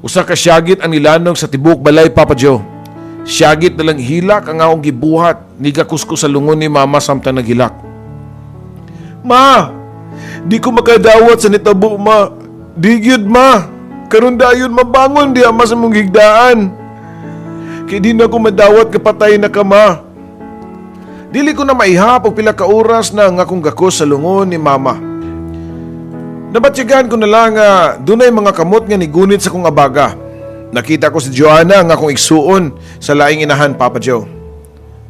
Usa ka syagit ang nilanog sa tibuok balay, Papa Joe. Syagit na lang hilak ang akong gibuhat, nigakos ko sa lungon ni Mama samtang naghilak. Ma, di ko makadawat sa nitabo, ma. Di gyud, ma. Karon dayon mabangon diha, ma, sa mong higdaan. Kay di na ko madawat kapatay na ka, ma. Dili ko na maihap og pila ka oras na ang akong gakos sa lungon ni Mama. Nabatyagan ko na lang nga dunay mga kamot nga nigunit sa akong abaga. Nakita ko si Joanna nga akong igsuon sa laing inahan, Papa Joe.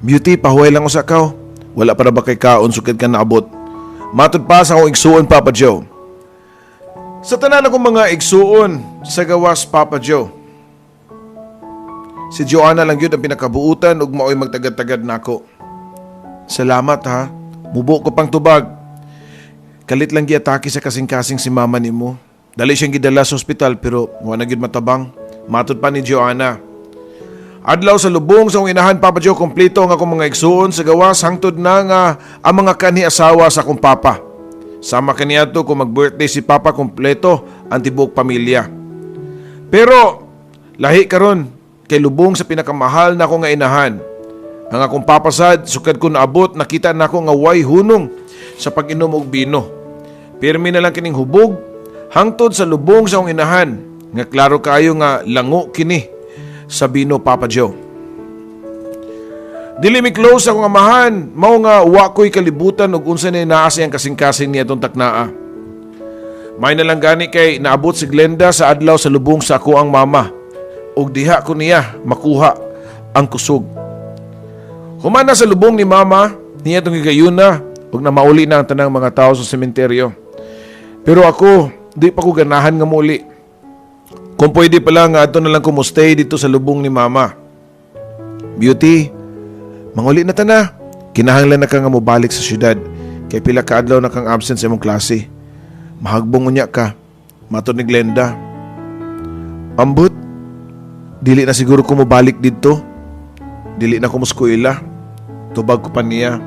Beauty, pahuway lang usa kaw. Wala pa na ba kay kaon sukad ka naabot? Matod pa sa akong igsuon, Papa Joe. Sa tanan akong mga igsuon sa gawas, Papa Joe, si Joanna lang yun ang pinakabuutan ug mao'y magtagad-tagad nako. Salamat ha. Mubo ko pang tubag. Kalit lang giatake sa kasing-kasing si mama nimo. Dali siyang gidala sa ospital pero wa na gyud matabang. Matod pa ni Joanna. Adlaw sa lubong sa akong inahan, Papa Joe, kompleto ang akong mga igsuon sa gawas hangtod na nga ang mga kanhi asawa sa akong papa. Sama kaniadto kung mag-birthday si papa, kompleto ang tibuok pamilya. Pero lahi karon kay lubong sa pinakamahal na ako nga inahan. Ang akong papa sad, sukad ko naabot, nakita nako nga way hunong sa pag-inom og bino. Pirmi na lang kining hubog, hangtod sa lubong sa akong inahan, nga klaro kayo nga lango kini sa bino, Papa Joe. Dili mi close akong amahan, mao nga wa ko'y kalibutan og unsa na naa sa iyang kasing-kasing niya itong taknaa. May na lang gani kay naabot si Glenda sa adlaw sa lubong sa ako ang mama, ug diha ko niya makuha ang kusog. Humana sa lubong ni mama, niya itong higayuna, ug na mauli na ang tanang mga tao sa sementeryo. Pero ako, di pa ko ganahan nga muli. Kung pwede pa lang, adto na lang ko stay dito sa lubong ni mama. Beauty, manguli na ta na. Kinahanglan na ka nga mobalik sa syudad. Kay pila ka adlaw na kang absent sa imong klase. Mahagbong unya ka. Matod ni Glenda. Ambot, dili na siguro ko mobalik didto. Dili na ko moskwela. Tubag ko pa niya.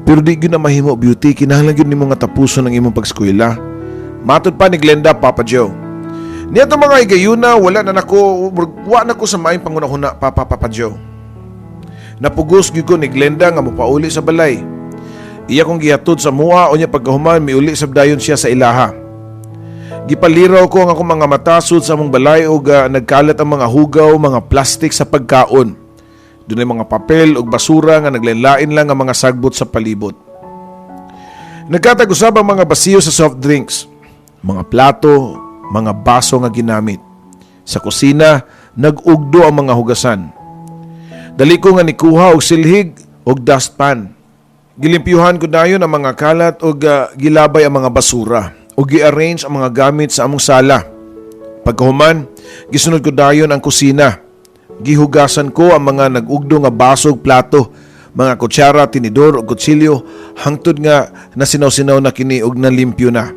Pero di gyud na mahimo, Beauty. Kinahanglan gyud nimo nga tapuson ang imong pagskwela. Matod pa ni Glenda, Papa Joe. Niadto mga higayuna, wala na nako, wa na ko sa maayong panghuna-huna, Papa, Papa Joe. Napugos gyud ko ni Glenda nga mopauli sa balay. Iya kong gihatod sa mua, unya pagkahuman miuli sab dayon siya sa ilaha. Gipaliraw ko ang akong mga mata sud sa among balay ug nagkalat ang mga hugaw, mga plastik sa pagkaon. Dunay mga papel ug basura nga naglain-lain lang ang mga sagbot sa palibot. Nagkatag-usab ang mga basiyo sa soft drinks, mga plato, mga baso nga ginamit. Sa kusina, nag-ugdo ang mga hugasan. Dali ko nga nikuha og silhig og dustpan. Gilimpyuhan ko dayon ang mga kalat og gilabay ang mga basura ug gi-arrange ang mga gamit sa among sala. Pagkahuman, gisunod ko dayon ang kusina. Gihugasan ko ang mga nag-ugdo nga baso ug plato, mga kutsara, tinidor ug kutsilyo hangtod nga nasinaw-sinaw na kini ug nalimpyo na.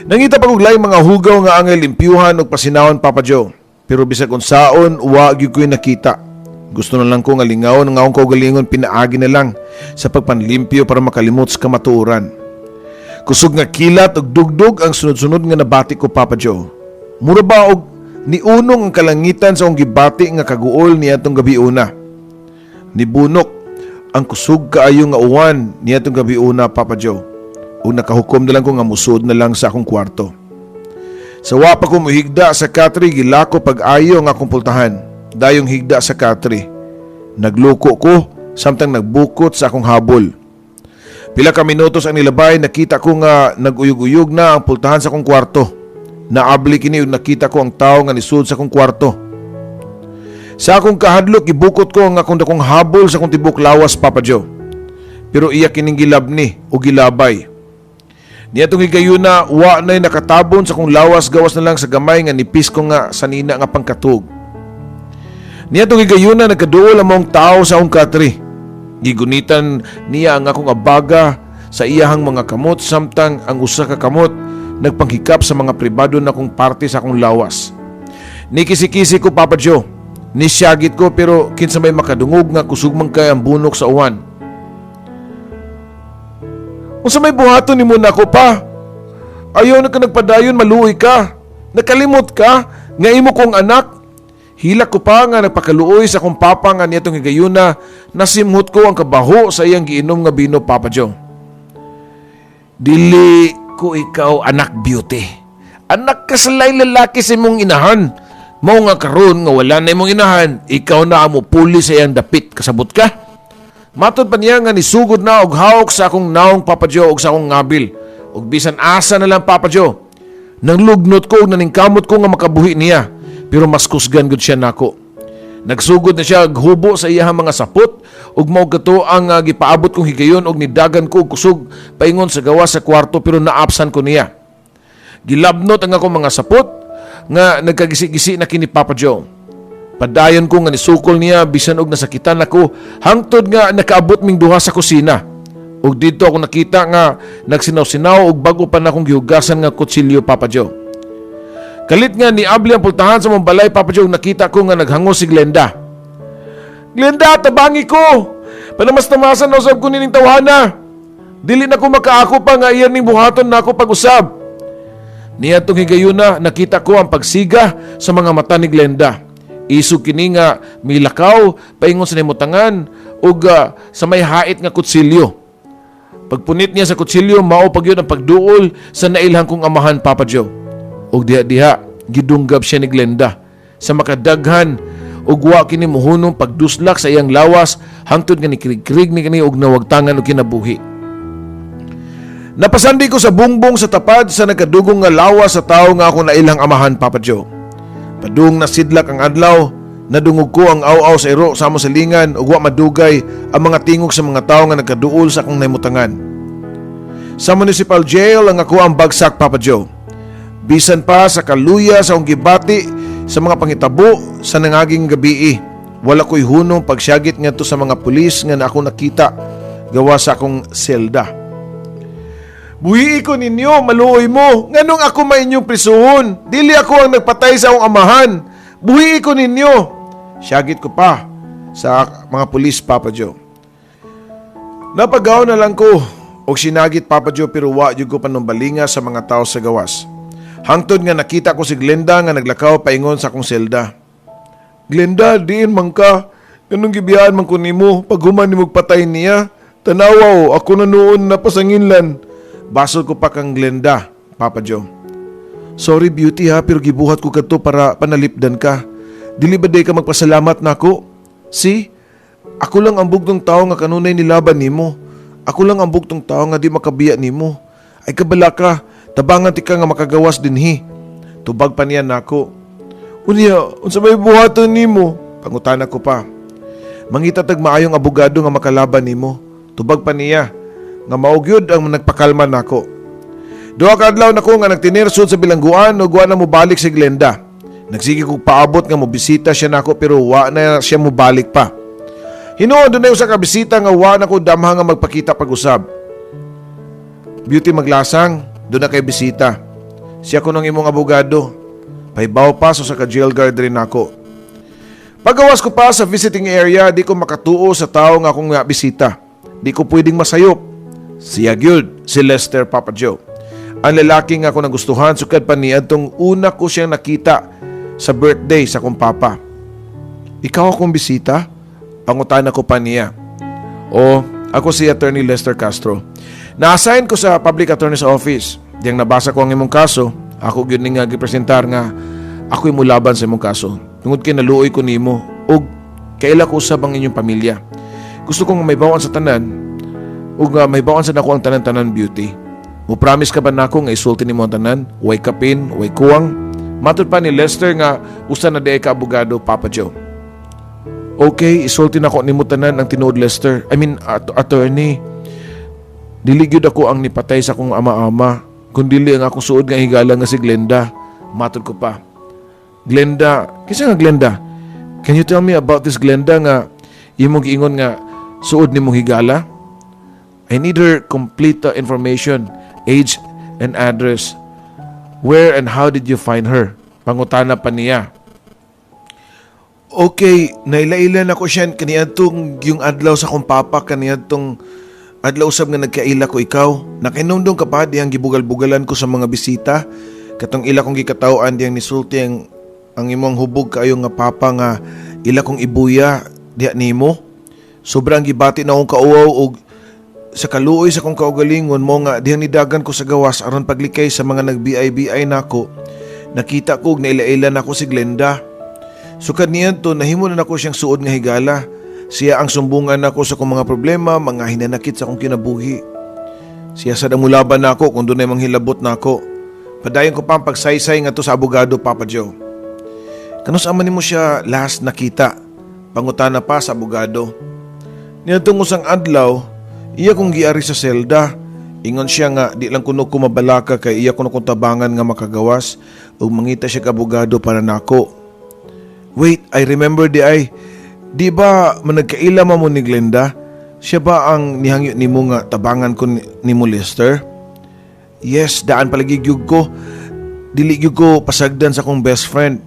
Nangita pa kog laing mga hugaw nga angay limpyuhan ug pasinawon, Papa Joe. Pero bisag unsaon, wa gyud ko'y nakita. Gusto na lang ko nga lingawon ang akong kaugalingon pinaagi na lang sa pagpanlimpyo para makalimot sa kamatuoran. Kusog nga kilat ug dugdug ang sunod-sunod nga nabati ko, Papa Joe. Mura ba og niunong ang kalangitan sa akong gibati nga kaguol niadtong gabiuna. Nibunok ang kusog kaayo nga uwan niadtong gabiuna, Papa Joe. Ug nakahukom na lang ko nga musud na lang sa akong kwarto. Sa wa pa ko muhigda sa katre, gilako pag-ayo ang akong pultahan. Dayong higda sa katre. Nagluko ko samtang nagbukot sa akong habol. Pila ka minutos ang nilabay, nakita ko nga naguyog-uyog na ang pultahan sa akong kwarto. Naabli kini ug nakita ko ang tawo nga nisud sa akong kwarto. Sa akong kahadlok, gibukot ko ang akong dakong habol sa akong tibok lawas, Papa Joe. Pero iya kining gilabni o gilabay. Niadtong higayuna, wa na'y nakatabon sa akong lawas, gawas na lang sa gamay nga nipis ko nga sanina nga pangkatug. Niadtong higayuna, nagkaduol ang maong tao sa akong katre. Gigunitan niya ang akong abaga sa iyahang mga kamot samtang ang usa ka kamot nagpanghikap sa mga pribado na kong parte sa akong lawas. Nikisi-kisi ko, Papa Joe. Nisyagit ko, pero kinsa may makadungog nga kusog man kay ang bunok sa uwan. Unsa may buhaton nimo nako pa? Ayaw na ka nagpadayon, maluoy ka. Nakalimot ka nga imo kong anak. Hilak ko pa nga nagpakaluoy sa akong papa nga niadtong higayuna nasimhot ko ang kabaho sa iyang giinom nga bino, Papa Joe. Dili ko ikaw anak, Beauty. Anak ka sa laing lalaki sa imong inahan. Mao nga karon nga wala na imong inahan, ikaw na ang mupuli sa iyang dapit. Kasabot ka? Matod pa niya nga nisugod na og hawak sa akong naong, Papa Joe, og sa akong ngabil. Og bisan asa na lang, Papa Joe. Nang lugnot ko ug naningkamot ko nga makabuhi niya, pero mas kusgan gud siya nako. Nagsugod na siya og hubo sa iyahang mga sapot ug mao kato ang gipaabot kong higayon og nidagan ko og kusog paingon sa gawas sa kwarto, pero naapsan ko niya. Gilabnot ang akong mga sapot nga nagkagisi-gisi na kini, Papa Joe. Padayon ko nga nisukol niya bisan og nasakitan ako hangtod nga nakaabot ming duha sa kusina. Ug didto ako nakita nga nagsinaw-sinaw og bago pa na akong gihugasan nga kutsilyo, Papa Joe. Kalit nga niabli ang pultahan sa among balay, Papa Joe, nakita ko nga naghangos si Glenda. Glenda, tabangi ko! Panamas-tamasan na usab ko nining tawhana. Dili na ko makaako pa nga iyan ning buhaton nako pag-usab. Niadtong higayuna, nakita ko ang pagsiga sa mga mata ni Glenda. Isog kini nga milakaw paingon sa nahimutangan ug sa may hait nga kutsilyo. Pagpunit niya sa kutsilyo, mao pa gyud ang pagduol sa nailhan kong amahan, Papa Joe. Ug diha-diha, gidunggab siya ni Glenda sa makadaghan ug wa kini muhunong pagduslak sa iyang lawas hangtod nga nikrigkrig ni kini ug nawagtangan og kinabuhi. Napasandi ko sa bungbong sa tapad sa nagkadugong nga lawas sa tawo nga ako nailhang amahan, Papa Joe. Padung nasidlak ang adlaw, nadungog ko ang aw-aw sa iro sa among silingan ug wa madugay ang mga tingog sa mga tawo nga nagkaduol sa akong nahimutangan. Sa municipal jail ang ako ang bagsak, Papa Joe. Bisan pa sa kaluya sa akong gibati sa mga panghitabo sa nangaging gabii, wala ko'y hunong pagsyagit ngadto sa mga pulis nga na ako nakita gawa sa akong selda. Buhii ko ninyo, maluoy mo. Nganong ako may inyong prisuhon? Dili ako ang nagpatay sa akong amahan. Buhii ko ninyo. Syagit ko pa sa mga pulis, Papa Joe. Napagaw na lang ko og sinagit, Papa Joe, pero wa jud ko panumbalinga sa mga tao sa gawas. Hangtod nga nakita ko si Glenda nga naglakaw paingon sa akong selda. "Glenda, diin man ka? Nganong gibiyaan man ko nimo paghuman nimo patay niya? Tanawa o, ako na nuon na pasanginlan." Basol ko pa kang Glenda, Papa Joe. "Sorry, Beauty, ha, pero gibuhat ko kadto para panalipdan ka. Dili ba day ka magpasalamat nako? See? Ako lang ang bugtong tao nga kanunay nilaban nimo. Ako lang ang bugtong tao nga di makabiya nimo. Ay kabala ka, tabangan ti ka nga makagawas dinhi." Tubag pa niya nako. "Unya, unsa may buhaton nimo?" Pangutana ko pa. "Mangita tag maayong abogado nga makalaban nimo." Tubag pa niya nga mao gyud ang nagpakalma nako. 2 ka adlaw nako nga nagtiner sud sa bilangguan ug wa na mobalik si Glenda. Nagsige kog paabot nga mobisita siya nako pero wa na siya mobalik pa. Hinuon dunay usa ka bisita nga wa na ko damha nga magpakita pag-usab. "Beauty Maglasang, duna kay bisita. Siya kunong imong abogado." Pahibaw pa sa usa ka jail guard rin nako. Pagawas ko pa sa visiting area, di ko makatuo sa tao nga akong nga bisita. Di ko pwedeng masayop. Siya gyud, si Lester, Papa Joe. Ang lalaki nga ako nagustuhan sukad pa niadtong una ko siyang nakita sa birthday sa akong papa. "Ikaw akong bisita?" Pangutana ko pa niya. "O, ako si Attorney Lester Castro. Na-assign ko sa Public Attorney's Office. Diyang nabasa ko ang imong kaso, ako gyud ni nga gipresentar nga ako'y mulaban sa imong kaso. Tungod kay naluoy ko nimo ug kaila ko usab ang inyong pamilya. Gusto kong mahibaw-an sa tanan ug mahibaw-an sa nako ang tanan-tanan, Beauty. Mo promise ka ba nako nga isulti nimo ang tanan? Way kapin, way kuwang?" Matod pa ni Lester nga usa na diay ka abogado, Papa Joe. "Okay, isulti nako nimo tanan ang tinuod, Lester. I mean, attorney. Dili gyud ako ang nipatay sa akong ama-ama, kundili ang akong suod nga higala nga si Glenda." Matod ko pa. "Glenda, kinsa nga Glenda? Can you tell me about this Glenda nga imong giingon nga suod nimong higala? I need her complete information, age and address. Where and how did you find her?" Pangutana pa niya. "Okay, naila-ila nako siya kaniadtong yung adlaw sa akong papa, kaniadtong adlaw usab nga nagkaila ko ikaw. Nakahinumdum ka pa diyang gibugal-bugalan ko sa mga bisita? Katong ila kong gikataw-an diyang nisulti ang imong hubog kaayo nga papa nga ila kong ibuya diha nimo. Sobrang gibati na akong kauwaw og sa kaluoy sa akong kaugalingon mo nga dihang nidagan ko sa gawas aron paglikay sa mga nag-BI-BI nako. Nakita ko og naila-ila nako si Glenda. Sukad niadto, nahimo na nako siyang suod nga higala. Siya ang sumbungan nako sa akong mga problema, mga hinanakit sa akong kinabuhi. Siya sad ang mulaban nako kung dunay manghilabot nako." Padayon ko pa ang pagsaysay ngadto sa abogado, Papa Joe. "Kanus-a man nimo siya last nakita?" Pangutana pa sa abogado. "Niadtong usang adlaw, iya kong giari sa selda. Ingon siya nga di lang kuno ko mabalaka kay iya kuno kong tabangan nga makagawas ug mangita siya ka abogado para nako." "Wait, I remember di ay. Di ba managkaila man mo ni Glenda? Siya ba ang nihangyo nimo nga tabangan ko nimo, Lester?" "Yes, daan palagi gyud ko. Dili gyud ko pasagdan sa akong best friend."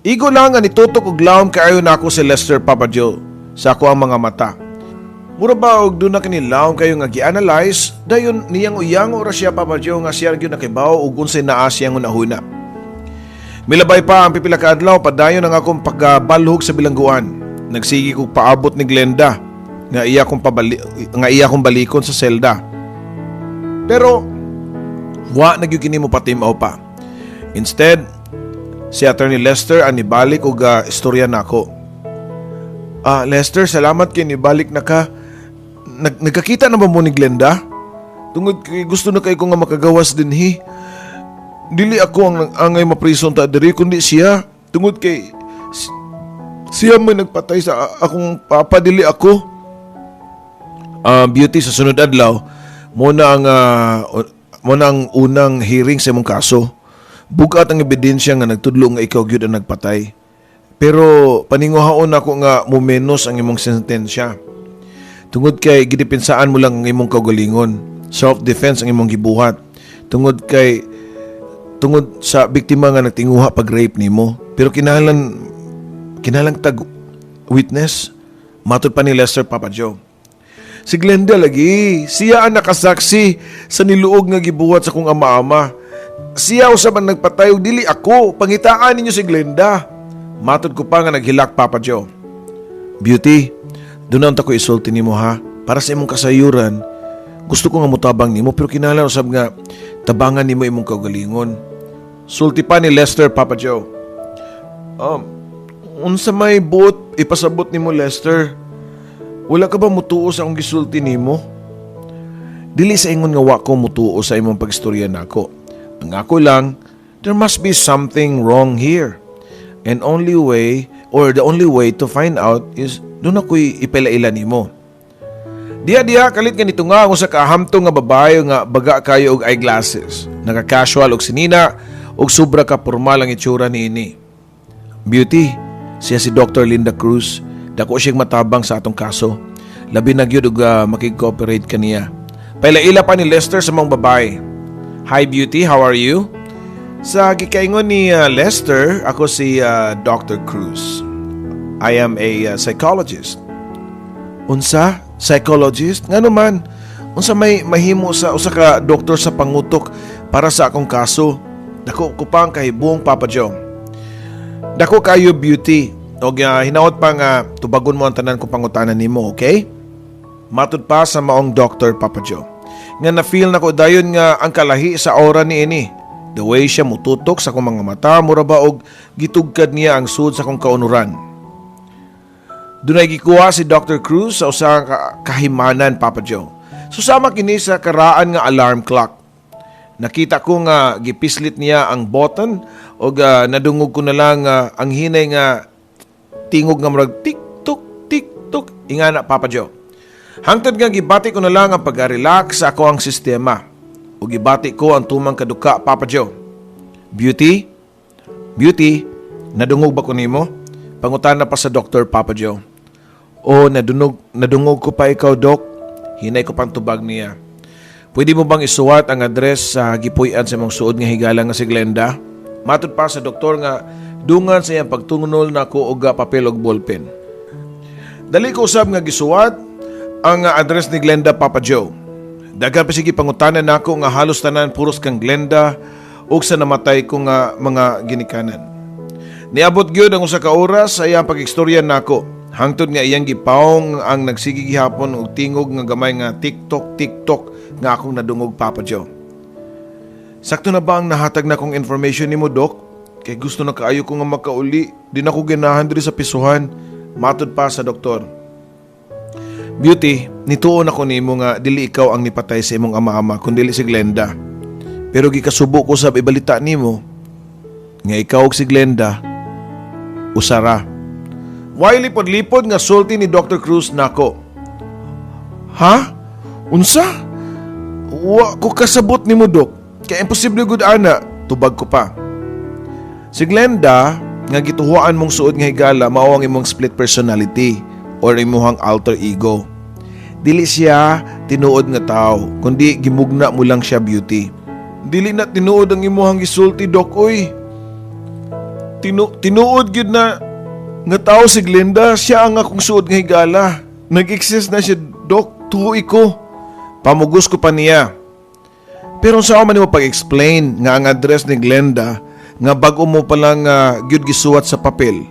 Igo lang nga nitutok og lawom kaayo nako si Lester, Papa Joe, sa ako ang mga mata. Mura ba og duna kini lawom kayo nga gi-analyze, dayon niyang uyango ra siya, Papa Joe, nga siya gyud nakibaw og unsay naa siyang hunahuna. Milabay pa ang pipila ka adlaw, padayon ang akong pagbalhog sa bilangguan. Nagsige kog paabot ni Glenda nga iya kong balikon sa selda. Pero wa na gyud kini mo patimaw pa. Instead, si Attorney Lester ang nibalik og istorya nako. "Ah, Lester, salamat kay nibalik na ka. Nagkakita na ba mo ni Glenda? Tungod kay gusto na kay ko nga makagawas dinhi. Dili ako ang angay maprison ta diri kundi siya. Tungod kay siya may nagpatay sa akong papa, dili ako." "Ah, Beauty, sa sunod adlaw mo na ang unang hearing sa imong kaso. Bugat ang ebidensya nga nagtudlo nga ikaw gyud ang nagpatay. Pero paninguhaon ako nga mumenos ang imong sentensya. Tungod kay gidepensaan mo lang ang imong kaugalingon. Self-defense ang imong gibuhat. Tungod kay tungod sa biktima nga nagtinguha pag-rape nimo. Pero kinahanglan kinahanglan tag witness." Matod pa ni Lester, Papa Joe. Si Glenda lagi, siya ang nakasaksi sa niluog nga gibuhat sa kong ama-ama. Siya usab ang nagpatay ug dili ako. Pangitaan ninyo si Glenda. Matod ko pa nga naghilak, Papa Joe. Beauty, duna unta ko isulti nimo ha. Para sa imong kasayuran, gusto ko nga mutabang nimo pero kinahanglan usab nga tabangan nimo imong kaugalingon. Sulti pa ni Lester, Papa Joe. Unsa may buot ipasabot nimo, Lester? Wala ka ba mutuo sa akong gisulti nimo? Dili sa ingon nga wa ko mutuo sa imong pagistorya nako. Ang ako lang, there must be something wrong here. And only way, or the only way to find out is duna ko'y ipailaila nimo. Diha-diha kalit nga nitunga ang usa ka hamtong nga babae nga baga kayo og eyeglasses. Naka-casual og sinina og sobra ka formal ang itsura niini. Beauty, siya si Dr. Linda Cruz. Dako siyang matabang sa atong kaso. Labi na gyud og makig-cooperate kaniya. Pailaila pa ni Lester sa maong babae. Hi Beauty, how are you? Sa gikaingon ni Lester, ako si Dr. Cruz. I am a psychologist. Unsa? Psychologist? Ngano man? Unsa may mahimo sa usa ka doktor sa pangutok para sa akong kaso? Dako ko pa ang kahibong, Papa Joe. Dako kayo, Beauty. Og hinaot pa nga tubagon mo ang tanan kong pangutana nimo, okay? Matud pa sa maong Dr. Papa Joe. Nga na-feel na ko dayon nga ang kalahi sa aura ni ini. The way siya mututok sa akong mga mata, mura ba og gitugkad niya ang sud sa akong kaunuran. Dunay gikuha si Dr. Cruz sa usa ka kahimanan, Papa Joe. Susama kini sa karaan nga alarm clock. Nakita ko nga gipislit niya ang button og nadungog ko na lang ang hinay nga tingog nga murag tik tok tik tok ingana, Papa Joe. Hangtod nga gibati ko na lang ang pag-relax sa akoang sistema. Ug gibati ko ang tumang kaduka, Papa Joe. Beauty? Beauty? Nadungog ba ko nimo? Pangutana pa sa Dr. Papa Joe. O nadungog ko pa ikaw, Doc. Hinay ko pang tubag niya. Pwede mo bang isuwat ang address sa gipuy-an sa imong suod nga higala nga si Glenda? Matod pa sa doktor nga dungan sa iyang pagtunol nako og papel og ballpen. Dali ko usab nga gisuwat ang address ni Glenda, Papa Joe. Daghan pa sige pangutana nako nga halos tanan puros kang Glenda ug sa namatay ko nga mga ginikanan. Niabot gyud ang usa ka oras sa iyang pag-istorya nako. Hangtod nga iyang gipawong ang nagsige gihapon og tingog nga gamay nga tik-tok tik-tok nga akong nadungog, Papa Joe. Sakto na ba ang nahatag na kong information nimo, Doc? Kay gusto na kaayo ko nga makauli. Di na ko ganahan diri sa pisuhan. Matod pa sa doktor. Beauty, nituon ako nimo nga dili ikaw ang nipatay sa imong ama-ama kun dili si Glenda. Pero gikasubo ko sa ibalita nimo nga ikaw ug si Glenda usara. Way lipod-lipod nga sulti ni Dr. Cruz nako. Ha? Unsa? Wa ko kasabot nimo, Dok. Kaya imposible gud ana, tubag ko pa. Si Glenda nga gituhuan mong suod nga higala mao ang imong split personality or imuhang alter ego. Dili siya tinuod nga tao, kundi gimugna mo lang siya, Beauty. Dili na tinuod ang imuhang gisulti, Dok, oy. Tinuod gyud na nga tao si Glenda, siya ang akong suod nga higala. Nag-exist na siya, Dok, tuoy ko. Pamugos ko pa niya. Pero sa man nimo pag-explain nga ang address ni Glenda nga bag-o mo pa lang gyud gisuwat sa papel?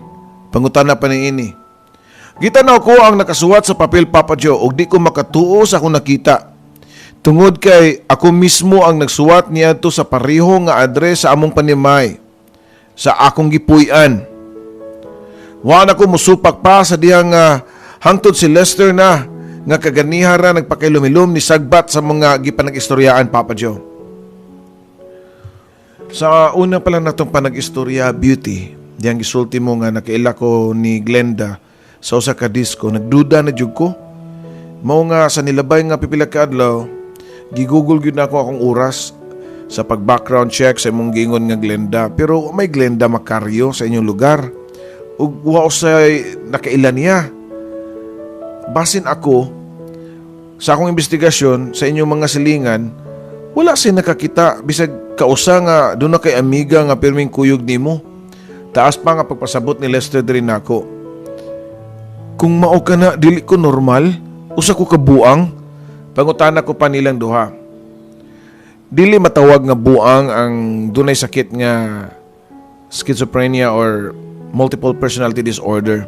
Pangutana pa ni ini. Gitanaw ko ang nakasuwat sa papel, Papa Joe, ug di ko makatuo sa akong nakita. Tungod kay ako mismo ang nagsuwat niadto sa pareho nga address sa among panimay sa akong gipuy-an. Wa na ko musupak pa sa dihang hangtod si Lester na nga kaganiha ra nagpakilumilom ni sagbat sa mga gipanag-istoryaan, Papa Joe. Sa una pa lang natong panag-istorya, Beauty, diyang gisulti mo nga nakaila ko ni Glenda sa usa ka disco, nagduda na jud ko. Mao nga sa nilabay nga pipila ka adlaw, gigugol gyud nako akong oras sa pag-background check sa imong giingon nga Glenda. Pero may Glenda Macario sa inyong lugar. Ug wa usay nakaila niya. Basin ako sa akong investigasyon sa inyong mga silingan, wala say nakakita bisag kausa nga duna kay amiga nga pirming kuyog nimo. Taas pa nga pagpasabot ni Lester diri nako. Kung mao ka na, dili ko normal, usa ko kabuang. Pangutana ko pa nilang duha. Dili matawag nga buang ang dunay sakit nga schizophrenia or multiple personality disorder.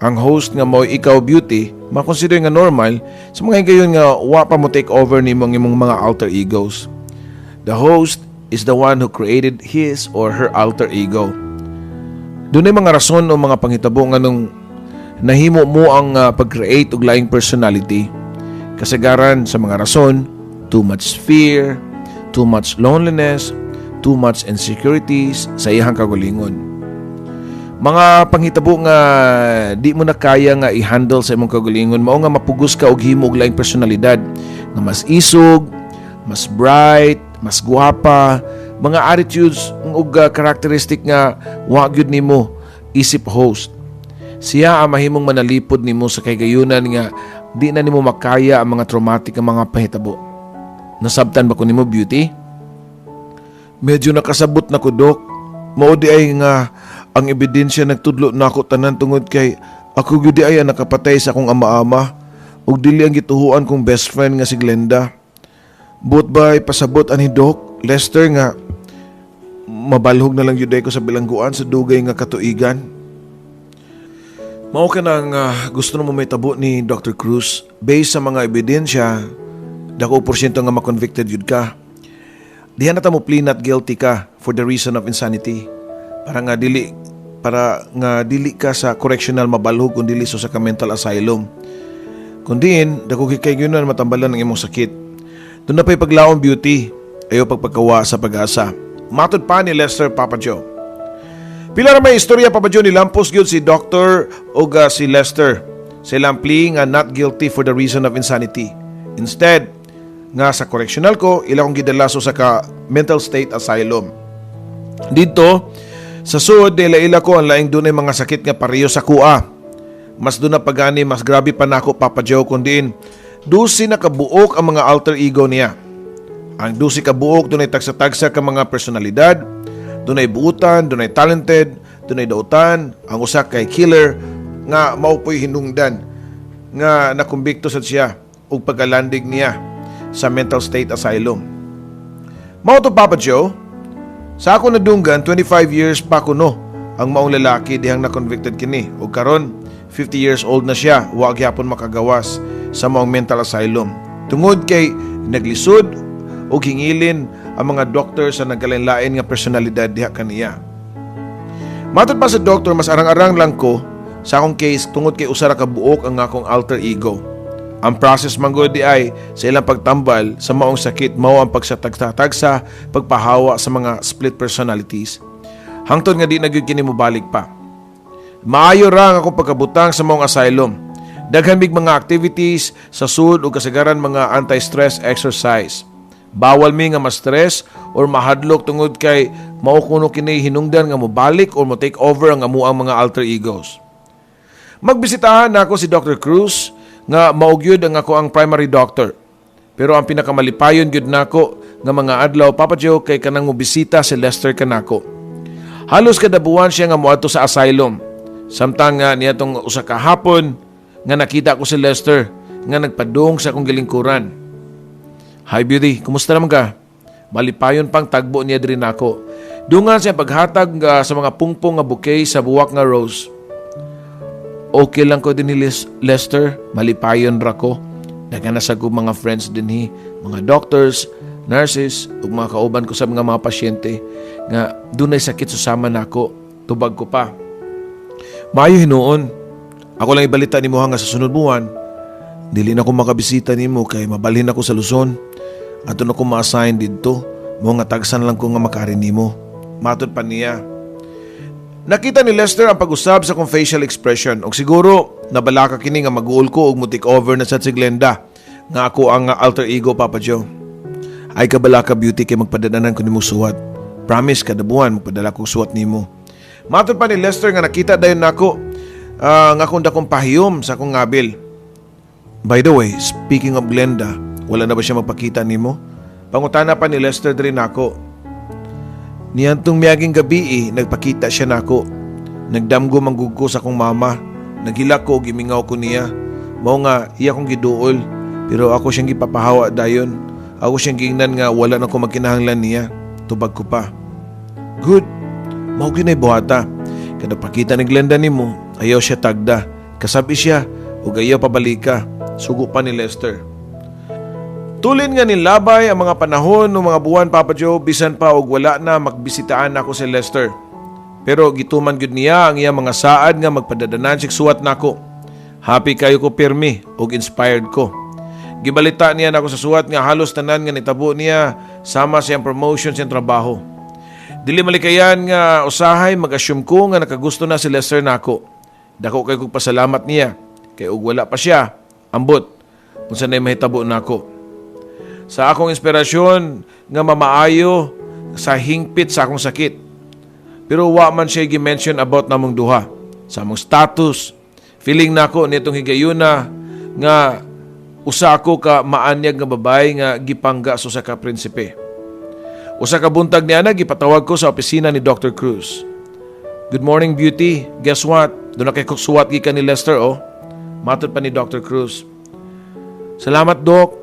Ang host nga mo ikaw, Beauty, makonsider nga normal sa mga higayon nga wa pa mo take over nimo ang imong mga alter egos. The host is the one who created his or her alter ego. Dunay mga rason o mga panghitabo nga nung nahimo mo ang pag-create og laing personality. Kasagaran sa mga rason, too much fear, too much loneliness, too much insecurities sa iyang kagulingon. Mga panghitabo nga di mo na kaya nga i-handle sa imong kagulingon, mao nga mapugos ka og himo og laing personalidad nga mas isog, mas bright, mas guwapa, mga attitudes ug characteristic nga wa gyud nimo isip host. Siya ang mahimong manalipod nimo sa kahigayunan nga di na nimo makaya ang mga traumatic nga mga pahitabo. Nasabtan ba ko nimo, Beauty? Medyo nakasabot na ko, Dok. Mao di ay nga ang ebidensya nagtudlo nako tanan tungod kay ako gyud di ay ang nakapatay sa akong ama-ama ug dili ang gituhuan kong best friend nga si Glenda. Buot ba ipasabot ani, Doc Lester, nga mabalhog na lang gyud ko sa bilangguan sa dugay nga katuigan? Mao ka nang gusto na mo may tabo ni Dr. Cruz. Based sa mga ebidensya, dako porsyento nga ma-convicted yun ka. Diha na ta mo plea not guilty ka for the reason of insanity. Para nga dili ka sa correctional mabalhog kung dili so sa ka mental asylum. Kung diin, dako kay yun matambalan ang imong sakit. Duna pa'y paglaom, Beauty. Ayaw pagpagkawa sa pag-asa. Matod pa ni Lester, Papa Joe. Pila ra may istorya, Papa Joe, ni lampos gyud si Doctor ug si Lester sa ilang plea nga not guilty for the reason of insanity. Instead, nga sa correctional ko, ila kong gidala so sa ka mental state asylum. Dito, sa suod, ila ko ang laing dunay mga sakit nga pareho sa kua. Mas duna pa gani, mas grabe pa nako, Papa Joe, kundiin 12 na kabuok ang mga alter ego niya. Ang 12 kabuok, dunay tagsa-tagsa ka mga personalidad, dunay buutan, dunay talented, dunay dautan, ang usa kay killer nga mao po'y hinungdan nga nakumbikto sad siya ug pagkalandig niya sa mental state asylum. Mao to, Papa Joe, sa ako nadunggan, 25 years pa kuno ang maong lalaki dihang na-convicted kini ug karon 50 years old na siya, wa gyapon makagawas sa maong mental asylum. Tungod kay naglisod ug hingilin ang mga doktor sa nagkalain-lain nga personalidad diha kaniya. Matod pa sa doktor, mas arang-arang lang ko sa akong case tungod kay usa ra ka buok ang akong alter ego. Ang process man gud di ay sa ilang pagtambal sa maong sakit mao ang pagsatagsa, pagpahawa sa mga split personalities. Hangtod nga di na gyud kini mobalik pa. Maayo ra ang akong pagkabutang sa maong asylum. Daghan mig mga activities sa sud ug kasagaran mga anti-stress exercise. Bawal mi nga ma-stress or mahadlok tungod kay mao kuno kini hinungdan nga mobalik or mo take over ang amuang mga alter egos. Magbisitahan nako si Dr. Cruz nga mao gyud ang ako ang primary doctor. Pero ang pinakamalipayon gyud nako nga mga adlaw, Papa Joe, kay kanang mobisita si Lester kanako. Halos kada buwan siya nga moadto sa asylum. Samtang nga niadtong usa ka hapon nga nakita ko si Lester nga nagpadung sa akong gilingkuran. "Hi Beauty, kumusta naman ka?" Malipayon pang tagbo niya diri nako. Dungan siya paghatag nga sa mga pungpong nga bouquet sa buwak nga rose. "Okay lang ko dinhi, Lester, malipayon ra ko. Daghan na sa kong mga friends dinhi, mga doctors, nurses, ug mga kauban ko sa mga pasyente nga dunay sakit susama nako, tubag ko pa." "Maayo hinuon. Ako lang ibalita nimo nga sa sunod buwan, dili na ko makabisita nimo kay mabalhin ako sa Luzon. Ato na ko ma-assign didto. Mao nga tagsan lang ko nga makaari nimo." Matod pa niya. Nakita ni Lester ang pag-usab sa akong facial expression ug siguro nabalaka kini nga mag-uol ko ug mo take over na sad si Glenda nga ako ang alter ego, Papa Joe. "Ay kabalaka, Beauty, kay magpadadanan ko nimo suwat. Promise, kada buwan magpadala ko suwat nimo." Matod pa ni Lester nga nakita dayon nako nga akong dakong pahiyom sa akong ngabil. "By the way, speaking of Glenda, wala na ba siya magpakita nimo?" Pangutana pa ni Lester diri nako. Niadtong miaging gabi eh, nagpakita siya nako. Nagdamgo man gud ko sa akong mama. Naghilak ko ug gimingaw ko niya. Mao nga iya kong giduol, pero ako siyang gipapahawa dayon. Ako siyang giingnan nga wala na ko magkinahanglan niya. Tubag ko pa. Good. Mao gyud nay buhata. Kada pakita ni Glenda nimo, ayaw siya tagda. Kasabi siya, ug ayaw pabalika. Sugo pa ni Lester. Tulin nga nilabay ang mga panahon ng mga buwan, Papa Joe, bisan pa og wala na magbisitaan ako si Lester. Pero gituman gyud niya ang iyang mga saad nga magpadadanan sig suwat nako. Happy kayo ko pirmi ug inspired ko. Gibalita niya nako sa suwat nga halos tanan nga nitabo niya sama sa iyang promotion sa iyang trabaho. Dili malikayan nga usahay mag-assume ko nga nakagusto na si Lester nako. Dako kay kog pasalamat niya kay og wala pa siya, ambot unsa nay mahitabo nako. Sa akong inspirasyon nga mamaayo sa hingpit sa akong sakit. Pero wa man siya gi-mention about namong duha. Sa among status, feeling nako nitong higayuna nga usa ako ka maanyag nga babae nga gipangga sa usa ka prinsipe. Usa ka buntag niya na gipatawag ko sa opisina ni Dr. Cruz. "Good morning, Beauty. Guess what? Duna kay suwat gikan ni Lester, oh." Matod pa ni Dr. Cruz. "Salamat, Doc."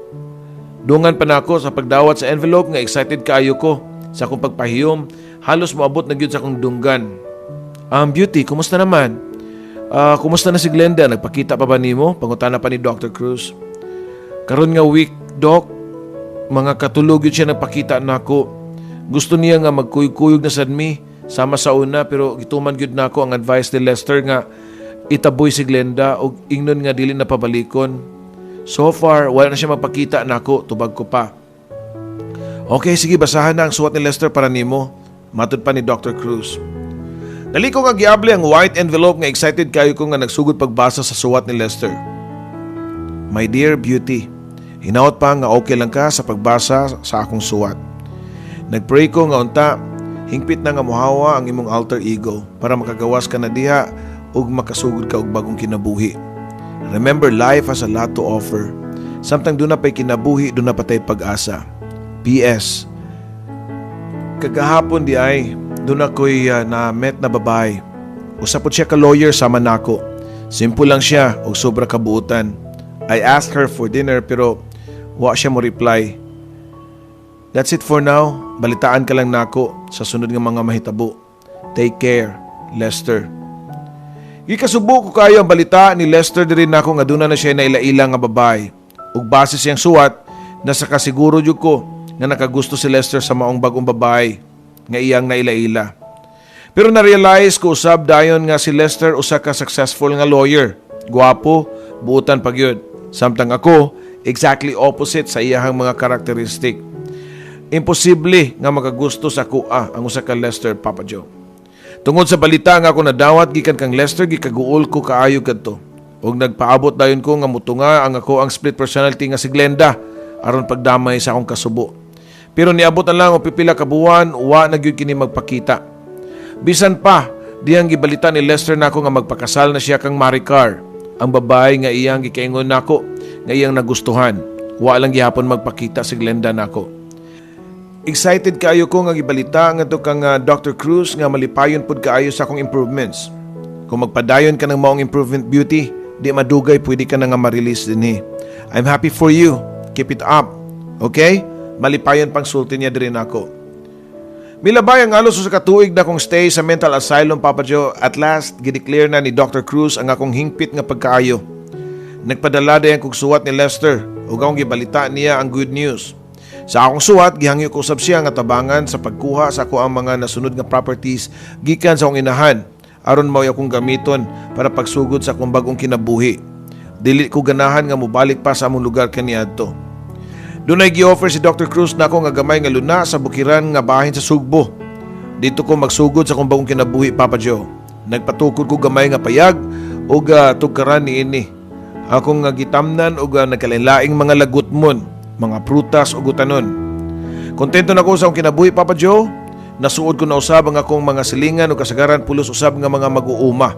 Dungan pa nako sa pagdawat sa envelope nga excited kaayo ko sa akong pagpahiyom. Halos moabot na gyud sa akong dunggan. "Beauty, kumusta naman? Kumusta na si Glenda? Nagpakita pa ba nimo?" Pangutana pa ni Dr. Cruz. "Karon nga week, Doc, mga katulog yun siya nagpakita nako. Gusto niya nga magkuyog-kuyog na sad mi sama sa una, pero gituman gyud nako ang advice ni Lester nga itaboy si Glenda og ingnon nga dili na pabalikon. So far, wala na siya magpakita nako," tubag ko pa. "Okay, sige, basahan na ang suwat ni Lester para nimo," matod pa ni Dr. Cruz. Dali ko nga giabli ang white envelope nga excited kayo ko nga nagsugod pagbasa sa suwat ni Lester. "My dear Beauty, hinaot pa nga okay lang ka sa pagbasa sa akong suwat. Nagpray ko nga unta, hingpit na nga muhawa ang imong alter ego para makagawas ka na diha ug makasugod ka og bagong kinabuhi. Remember, life has a lot to offer. Samtang duna pa'y kinabuhi, duna pa tay pag-asa. P.S. Kagahapon di ay, duna ko'y na-met na babae. Usa pod siya ka lawyer sama nako. Simple lang siya og sobra kabuutan. I asked her for dinner pero wa siya mo reply. That's it for now. Balitaan ka lang nako sa sunod nga mga mahitabo. Take care, Lester." Gikasubo ko kayo ang balita ni Lester diri nako nga duna na siya naila-ila nga babae. Ug base siyang suwat, nasa kasiguro jud ko nga nakagusto si Lester sa maong bagong babae nga iyang naila-ila. Pero na-realize ko usab dayon nga si Lester usa ka successful nga lawyer. Guwapo, buutan pa gyud. Samtang ako, exactly opposite sa iyahang mga karakteristik. Imposible nga makagusto sa akoa ang usa ka Lester, Papa Joe. Tungod sa balita nga ako nadawat gikan kang Lester, gikaguol ko kaayo kadto. Ug nagpaabot dayon ko nga mutunga ang ako ang split personality nga si Glenda aron pagdamay sa akong kasubo. Pero niabot na lang og pipila ka buwan, wa na gyud kini magpakita. Bisan pa, diyang gibalita ni Lester nako nga magpakasal na siya kang Maricar, ang babae nga iyang gikaingon nako nga iyang nagustuhan. Wa lang gihapon magpakita si Glenda nako. Excited kaayo ko nga gibalita ngadto kang Dr. Cruz nga malipayon pud kaayo sa akong improvements. "Kung magpadayon ka ng maong improvement, Beauty, di madugay pwede ka na nga ma-release dinhi. I'm happy for you. Keep it up. Okay?" Malipayon pang sulti niya diri nako. Milabay ang halos sa katuig na kong stay sa mental asylum, Papa Joe. At last, gideclare na ni Dr. Cruz ang akong hingpit nga pagkaayo. Nagpadala dayon kog suwat ni Lester ug akong gibalita niya ang good news. Sa akong suwat, gihangyo ko usab siya nga tabangan sa pagkuha sa ako ang mga nasunod nga properties gikan sa akong inahan aron mao akong gamiton para pagsugod sa akong bagong kinabuhi. Dili ko ganahan nga mobalik pa sa among lugar kaniadto. Dunay gi-offer si Dr. Cruz nako nga gamay nga luna sa bukiran nga bahin sa Sugbo. Dito ko magsugod sa akong bagong kinabuhi, Papa Joe. Nagpatukod ko gamay nga payag ug tugkaran niini. Akong nga gitamnan og nagkalainlaing mga lagutmon, mga prutas ug utanon. Kontento na ko sa akong kinabuhi, Papa Joe. Nasuod ko na usab ang akong mga silingan ug kasagaran pulos usab nga mga mag-uuma.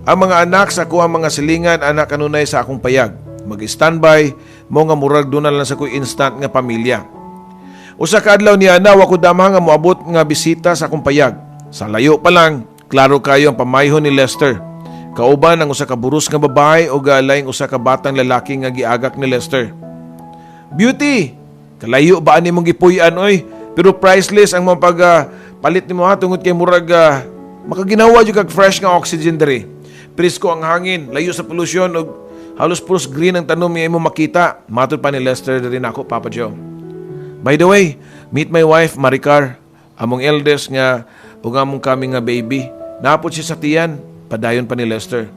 Ang mga anak sa ako ang mga silingan anak kanunay sa akong payag. Mag-standby mo nga murag duna lang sa ko'y instant nga pamilya. Usa ka adlaw niya na wa ko dama nga moabot nga bisita sa akong payag. Sa layo pa lang, klaro kayo ang pamayhon ni Lester. Kauban ang usa ka buros nga babae o laing usa ka batang lalaki nga giagak ni Lester. "Beauty! Kalayo ba ani mong gipuy-an oy? Pero priceless ang mga pag palit nimo ha, tungod kay murag makaginawa jud kag fresh nga oxygen diri. Presko ang hangin, layo sa polusyon ug halos puros green ang tanom nga imo makita. Matod pa ni Lester diri nako, Papa Joe. By the way, meet my wife Maricar, among eldest nga ug among kami nga baby. Napot siya sa tiyan, padayon pa ni Lester.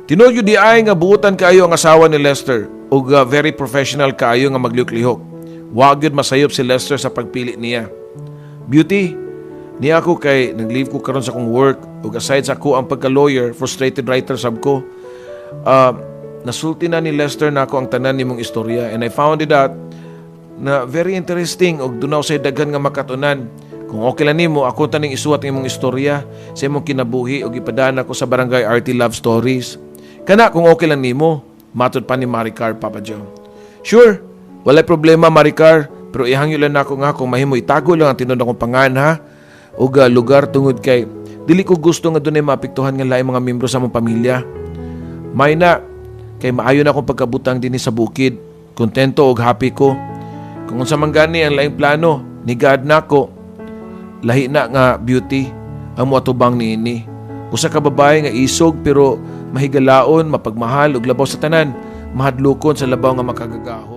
Tinuod gyud diay nga buutan kaayo ang asawa ni Lester ug very professional kaayo nga maglihok-lihok. Wa gyud masayop si Lester sa pagpili niya. Beauty, niya ako kay nag-leave ko karon sa akong work ug aside sa ako ang pagka-lawyer, frustrated writer sab ko. Nasulti na ni Lester na ako ang tanan nimong istorya and I found it out na very interesting ug duna say daghan nga makatunan. Kung okay lang nimo, ako taning isuwat ang imong istorya sa imong kinabuhi ug ipadaan ako sa Barangay RT Love Stories. Kana kung okay lang nimo, matod pa ni Maricar, Papa Joe. Sure, walay problema, Maricar, pero ihangyo lang nako nga kung mahimo itago lang ang tinuod akong pangan ha ug lugar tungod kay dili ko gusto nga dunay maapektuhan nga laing mga membro sa among pamilya. May na kay maayo na akong pagkabutang dinhi sa bukid. Kontento ug happy ko. Kung unsa man gani ang laing plano ni God nako, lahi na nga beauty ang moatubang niini. Usa ka babae nga isog pero mahigalaon, mapagmahal ug labaw sa tanan, mahadlokon sa labaw nga makagagahom.